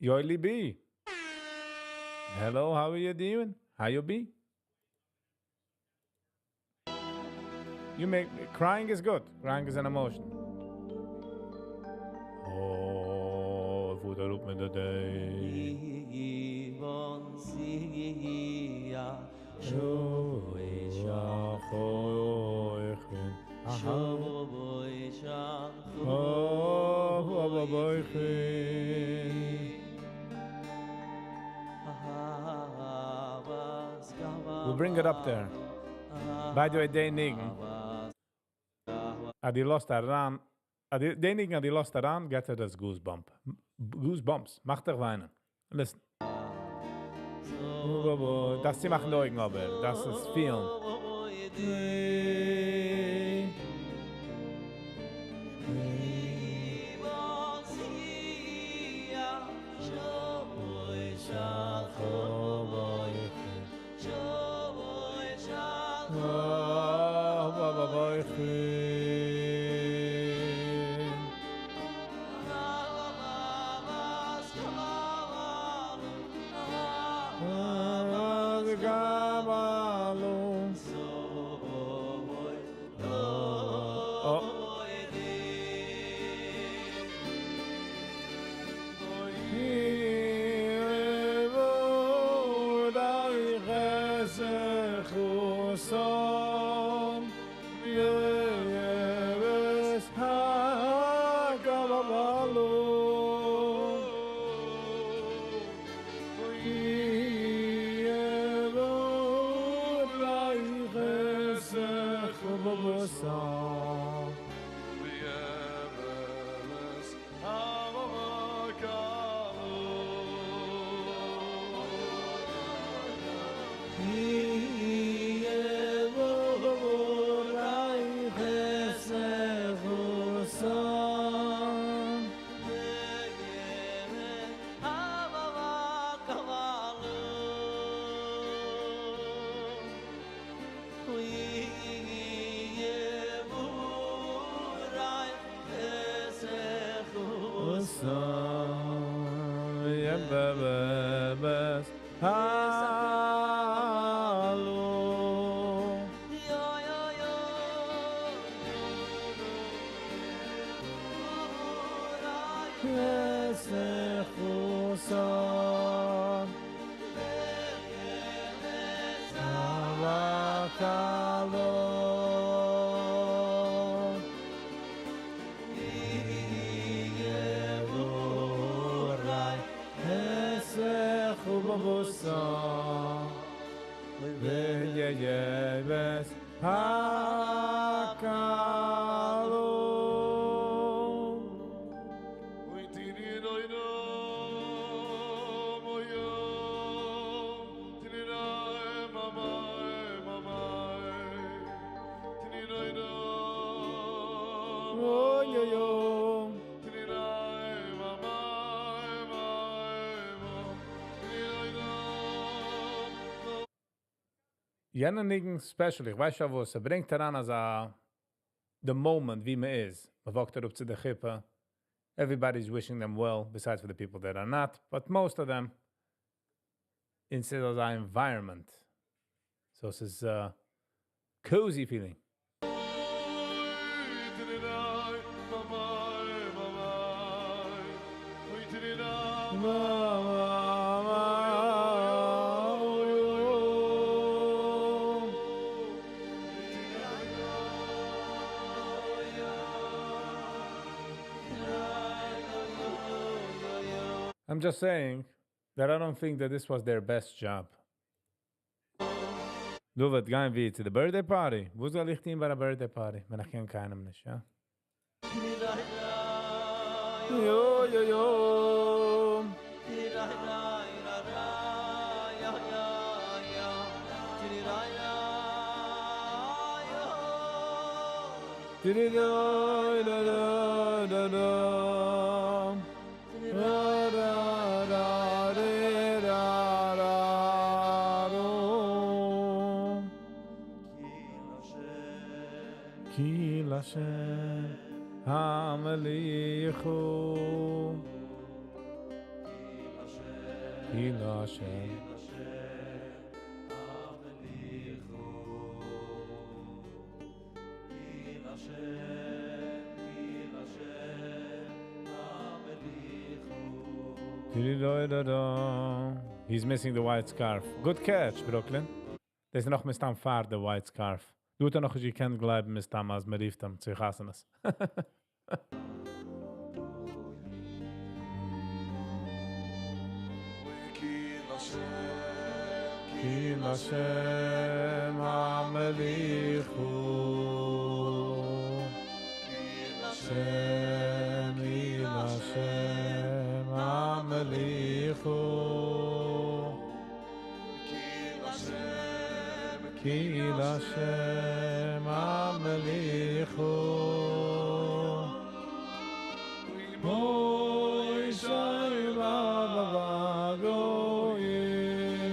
Yoeli B. Hello, how are you doing? How you be? You make crying is good. Crying is an emotion. Oh, voet erop met de day. We'll bring it up there. By the way, די ניגון. אז דו לאזט אריין, די ניגון אז דו לאזט אריין, גייט ער דאס goosebump. Goosebumps, מאכט דיך וויינען. Listen. דאס צו מאכן די אויגן אבער, דאס איז פיל. יענע ניגון special, איך ווייס שוין וואס, ער ברענגט אריין אזא the moment ווי מען איז. מען walk ט אראפ צו די חופה. Everybody's wishing them well, besides for the people that are not, but most of them in אזא environment. So עס איז a cozy feeling. I'm just saying that I don't think that this was their best job. דו וועט גיין ווי צו the birthday party. וואו זאל איך טון ביי א birthday party? ווען איך קען קיינעם נישט, יא? יו, יו, יו. Di da da da da. Da da da di da da do. כי להשם המליכו. כי להשם. He's missing the white scarf. Good catch, Brooklyn. דאס איז נאך מסתם פאר the white scarf. דו האסט נאך נישט געקענט גלייבן מסתם אז מען רופט אים צו חתונות. כי להשם המליכו. השם, כי להשם המליכו. כי להשם המליכו. אוי שי בא גויים.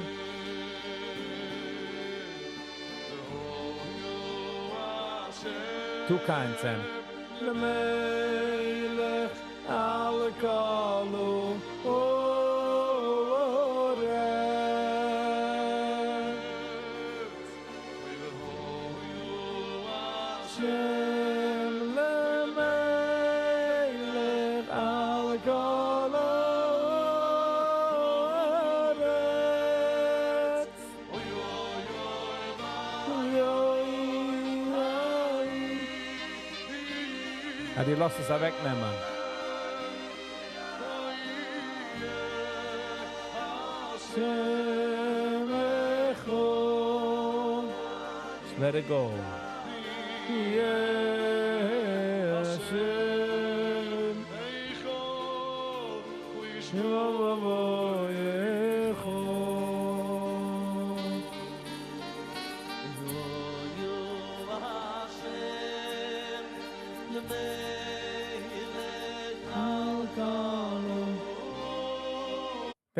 Too kind, Sam. למלך על כל הארץ. שם למלך על כל הארץ. אוי אוי אוי. אה, די לאזט עס אוועקנעמען. שם אחד. Just let it go. Yeah, Hashem. Shemo echod.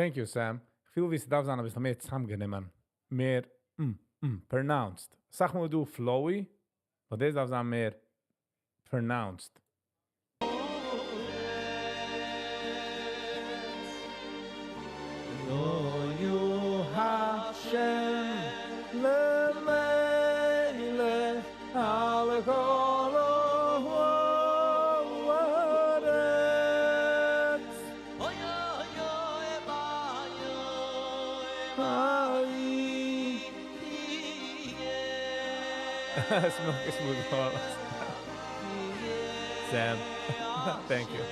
Thank you, Sam. איך פיל ווי ס'דארף זיין א ביסל מער צוזאמגענומען. מער pronounced. זאג מאל דא flowy, אבער דאס דארף זיין מער pronounced. Sam, thank you.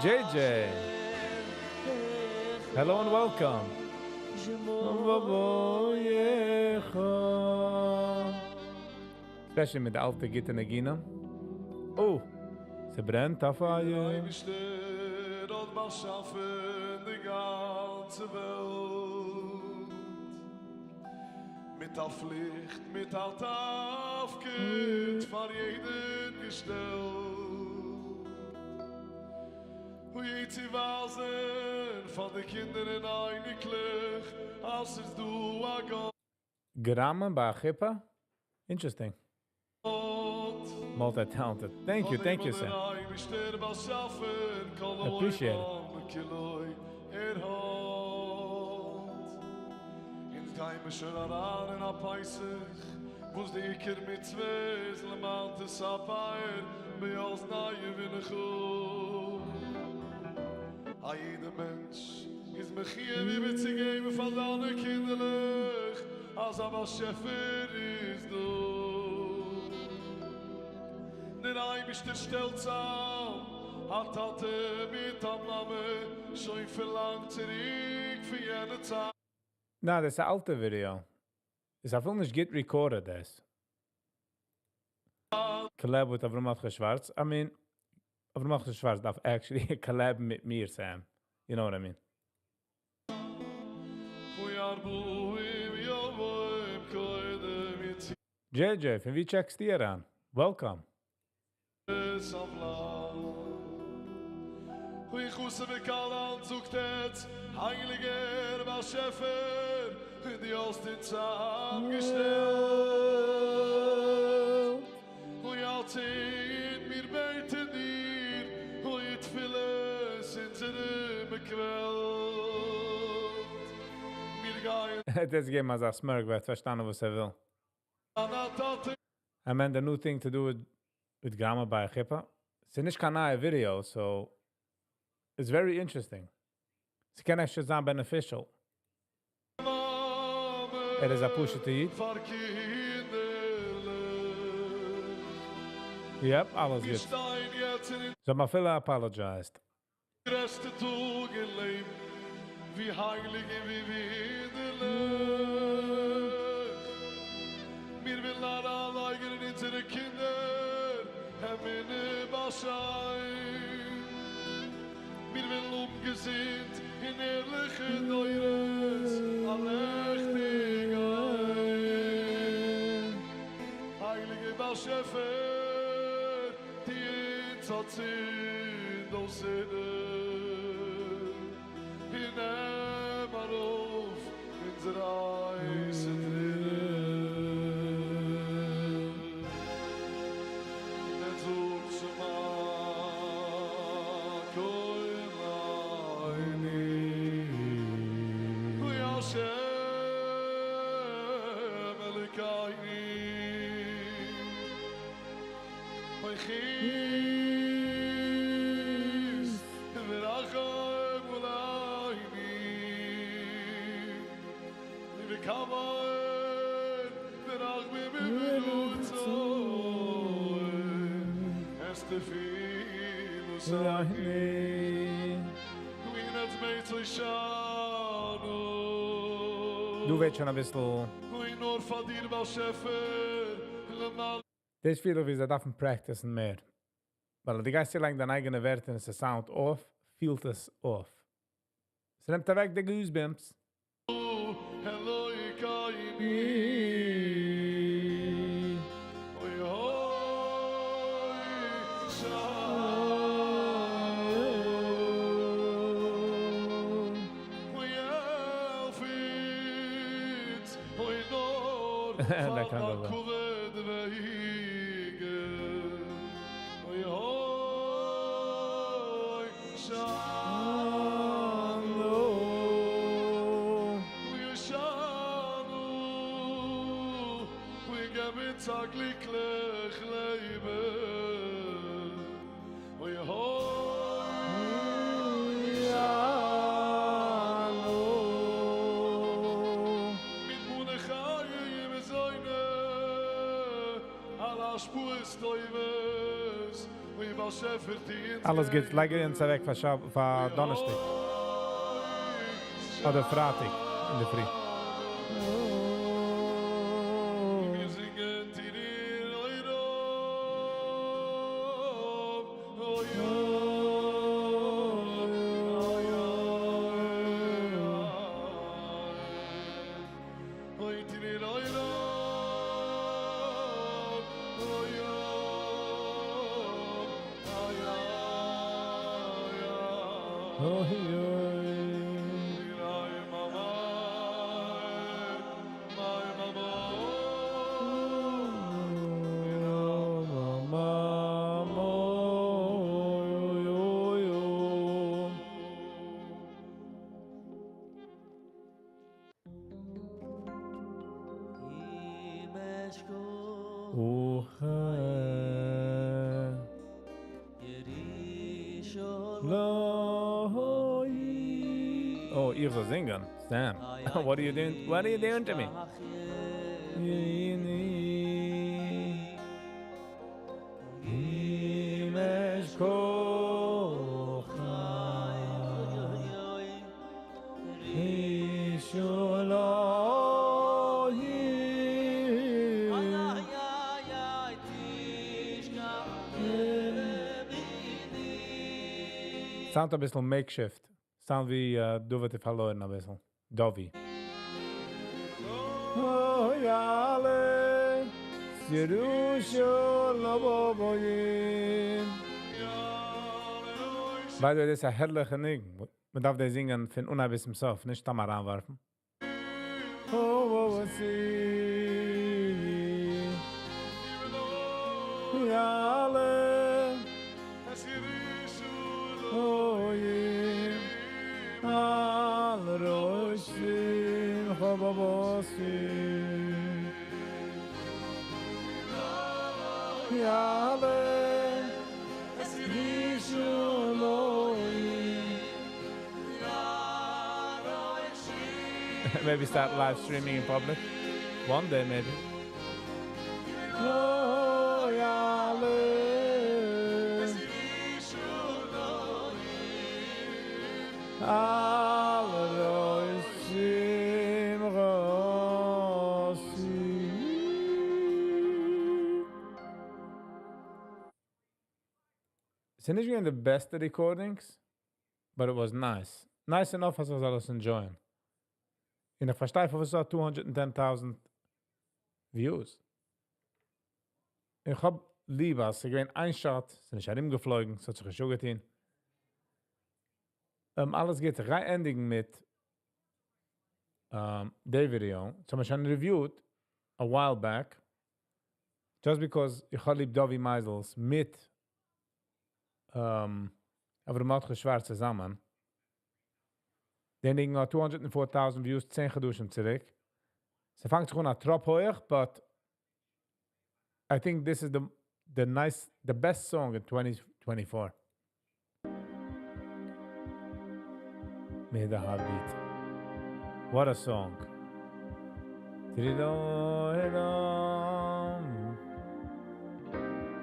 JJ, hello and welcome. Especially מיט די אלטע גוטע ניגונים. Oh, ס'ברענט א פייער. אייבערשטער האט באשאפן די גאנצע וועלט מיט א פליכט מיט א תפקיד פאר יעדן געשטעלט אוי צו ווייזן פאר די קינדער און אייניקלעך אז ס'איז דא א גאט. גראמען ביי א חופה? Interesting. Multi-talented. Thank you, thank you, Sam. Appreciate it. א יעדע מענטש איז מחיוב איבערצוגעבן פאר זיינע קינדערלעך אז א באשעפער איז דא. דער אייבערשטער שטעלט צאם א טאטע מיט א מאמע שוין פון לאנג צוריק פון יענע צייט. נא, דאס איז א אלטע ווידעא. איז אפילו נישט גוט recorded דאס. Collab with Avram Mordechai Schwartz. I mean, Avram Mordechai Schwartz דארף actually collab מיט מיר, Sam. You know what I mean. JJ, פון וואו check סטו אריין? Welcome. ער האט יעצט געגעבן אזא smirk, ווער האט פארשטאנען וואס ער וויל. I mean the new thing to do with גראמען ביי א חופה. ס'איז נישט קיין נייע video, so it's very interesting. ס'קען אפשר זיין beneficial. ער איז א פשוט'ע איד. Yep, אלעס גוט. זיי האבן אפילו apologized. גרעסטע טאג אין לעבן, ווי הייליג און ווי וואונדערליך. מיר ווילן אריינלייגן אין אונזערע קינדער אמונה בשיין. מיר ווילן האבן געזונט און ערליכע דורות, א לעכטיג היים. הייליגער באשעפער, טו אונז אצינד אויסהערן און נעם ארויף אונזער הייסע טרערן. מען זאגט שמע קולנו השם אלוקינו אוי חוס ורחם עלינו וקבל ורחמים ברצון אס תפילו סני דא ווערט שוין אביסל. דאס פיל איך ווי זיי דארפן practice ן מער. ווייל דו גייסט צולייגן דיין אייגענע ווערטער און עס sound off, פילט עס off. ס'נעמט אוועק די goosebumps. That kind of אלעס גוט, לייג אונז אוועק פאר שב פאר דאנערשטאג. אדער פרייטאג אינדערפרי. Oh, איך זאל זינגען. Damn. What are you doing? What are you doing to me? Sound א ביסל makeshift. Sound ווי דוד האט פארלוירן א ביסל. Dovi. אוי אלע ירושלים. By the way, דאס איז א הערליכע ניגון. מען דארף דאס זינגען פון אנהייב ביז צום סוף, נישט סתם אריינווארפן. Oh, oh, oh, Maybe start live streaming in public. One day, maybe. Oh, ס'איז נישט געווען די בעסטע recordings, but it was nice. Nice enough אז איך זאל עס enjoyen. און איך פארשטיי פארוואס עס האט 210,000 views. איך האב ליב אז ס'איז געווען איין shot, ס'איז נישט ארומגעפלויגן, ס'האט זיך נישט אפגעטון. אלעס גוט. איך גיי ענדיגן מיט די ווידעא. דאס האבן מיר שוין reviewed a while back. Just because איך האב ליב Dovi Meisels מיט אברהם מרדכי שווארץ צוזאמען. דער ניגון האט 204,000 views 10 חדשים צוריק. ס'פאנגט זיך אן א טראפ הויך, but I think this is the the nice the best song in 2024. מיט די heartbeat. What a song.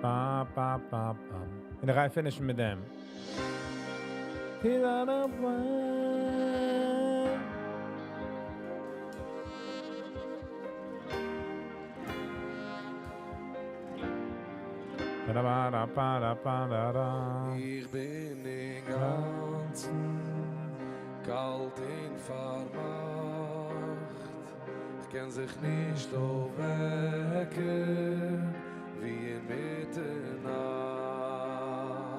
Ba, ba, ba, ba. און איך גיי finish ן מיט דעם. איך בין אינגאנצן קאלט און פארמאכט, כ'קען זיך נישט אויפוועקן ווי אינמיטן נאכט.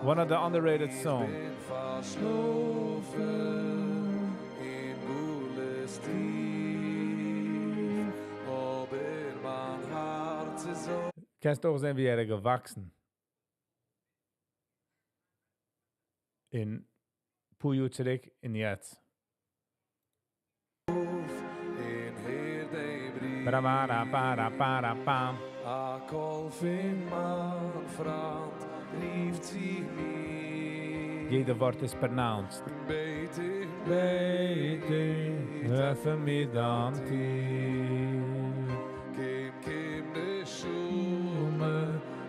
One of the underrated איך songs. בין פארשלאפן אין גלות טיף, אבער מיין הארץ איז אויף. קענסט אויך זען, ווי ער איז געוואקסן. אין פאר יאר צוריק און יעצט. און הער דעם רוף. Ba-da-ba-da, ba-da-ba-da, bam. א קול פון מיין פריינד רופט צו מיר. יעדע ווארט איז pronounced. בעט איך, בעט איך, עפן מיר דיין טיר. קום, קום, נשמה,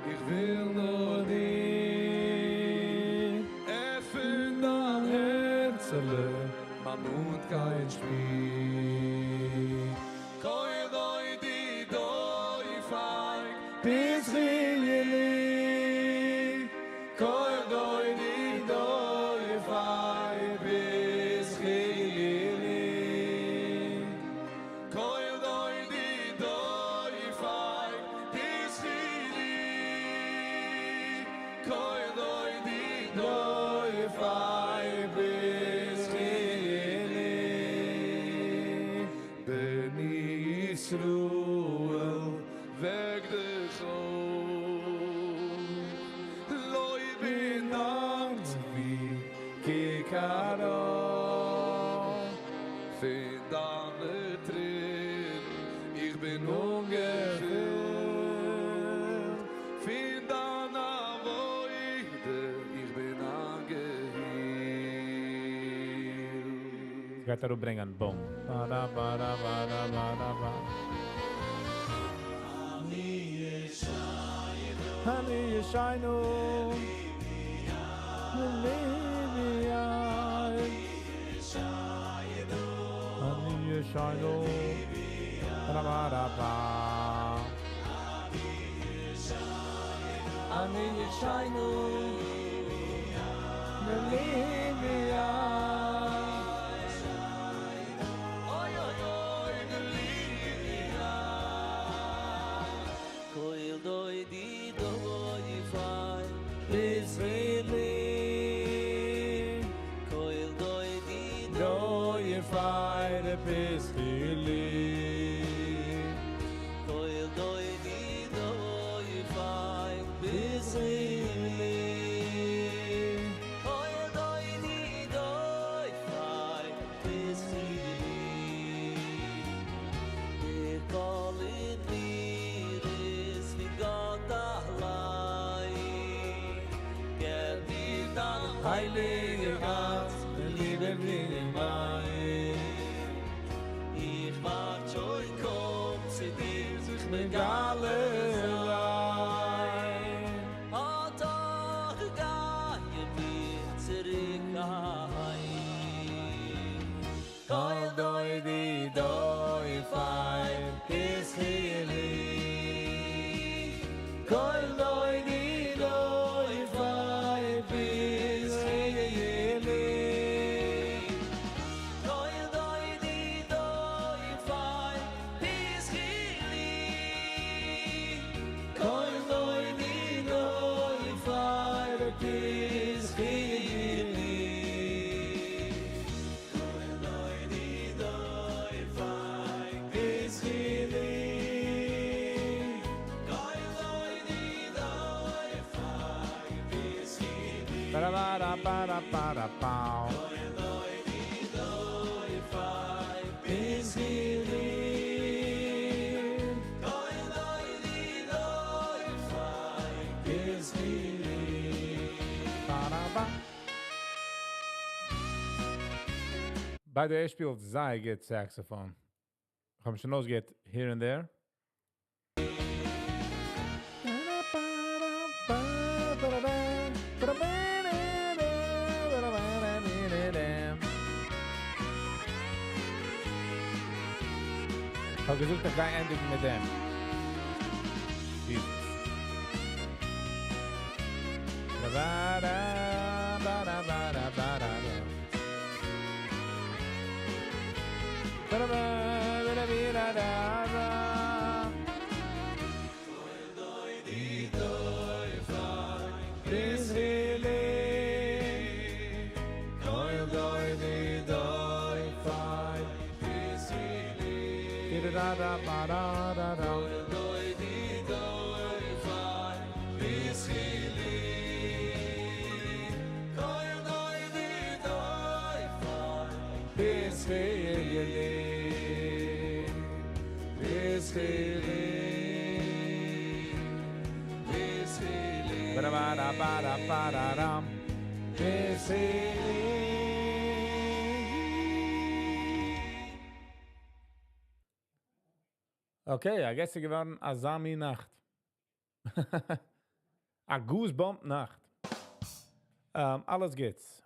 איך וויל נאר דיר. עפן דיין הערצעלע, מיין נאנטקייט שפיר. קול דודי דופק, פתחי לי. קול דודי דופק, פתחי לי. קול דודי דופק, פתחי לי. קול דודי דופק, פתחי לי. בני ישראל, וועק דיך אויף. לויב און דאנק צו מיר, קוק ארויף. פון דיינע טרערן, איך בין אנגעפילט. פון דיין עבודה, איך בין איינגעהילט. גייט ער ברענגען, boom. Ba-da, ba-da, ba-da, ba-da, ba. אני ישיינו. לבי אני ישיינו. Ba-da-ba-da-ba. אני ישיינו. לבי אוי אוי אוי לבי קול דודי דופק פתחי לי. קול דודי דופק פתחי לי. קול דודי דופק פתחי לי. קול דודי דופק פתחי לי. דער קול אין מיר איז ווי גאט אליין. געב מיר דיין הייליגע האנט, ליבער מיין. איך ווארט שוין, קום צו דיר, זיך מגלה זיין. אט אט גיי מיר צוריק אהיים. קול דודי דופק פתחי לי. קול דודי דופק פתחי לי. קול דודי דופק פתחי לי. קול דודי דופק פתחי לי. קול דודי דופק פתחי לי. קול דודי דופק פתחי לי. Ba-da-ba-da-ba-da-ba-da-bow. קול דודי דופק פתחי לי. קול דודי דופק פתחי לי. Ba-da-ba. By the way, ער שפילט זייער גוט saxophone. איך האב שוין אויסגעהערט here and there. איך האב געזאגט, איך גיי ענדיגן מיט דעם. Jesus. Ba-da-ba-da-ba-da-ba-da-ba. Ba-da-ba-ba-da-ba-da-ba. קול דודי דופק פתחי לי. באראראראראראראראראם. Okay, I guess ס'איז געווארן אזא מין נאכט. א goosebump נאכט. אלעס גוטס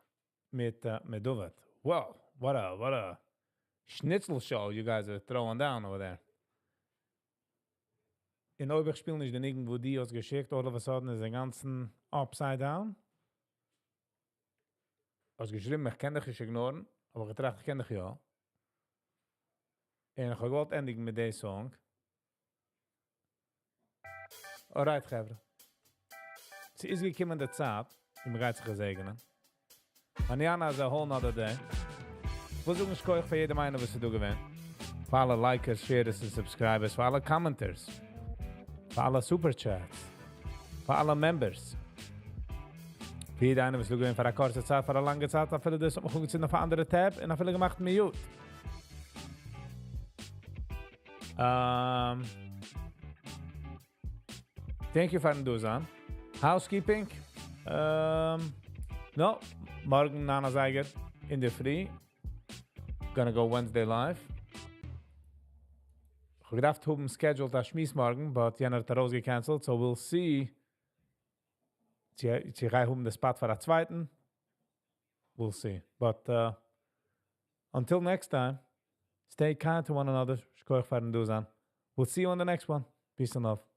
מיט מיט דוד. Wow, what a schnitzel show you guys are throwing down over there. און אויב איך שפיל נישט די ניגון וואס דו האסט געשיקט, all of a sudden איז אינגאנצן upside down. האסט געשריבן, איך קען דיך נישט ignore ן, אבער איך טראכט, איך קען דיך יא. און איך האב געוואלט ענדיגן מיט די song. Alright, חברה. ס'איז געקומען די צייט, און מ'גייט זיך געזעגענען. Mañana is a whole nother day. וויל זאגן שכוח פאר יעדעם איינער וואס איז דא געווען. פאר אלע likers, sharers און subscribers, פאר אלע commenters, פאר אלע super chats, פאר אלע members. פאר יעדער איינער וואס איז דא געווען פאר א קורצע צייט, פאר א לאנגע צייט, אפילו דאס האט מיך אנגעצינדן אויף אן אנדערע tab און אפילו געמאכט mute. Thank you פארן דא זיין. Housekeeping. No, מארגן 9 אזייגער אינדערפרי. Gonna go Wednesday live. איך האב געדארפט האבן scheduled א שמועס מארגן, but יענער האט ארויסגע cancel ט, so we'll see. צו איך גיי האבן די spot פאר א צווייטן. We'll see. But until next time, stay kind to one another. שכוח פארן דא זיין. We'll see you on the next one. Peace and love.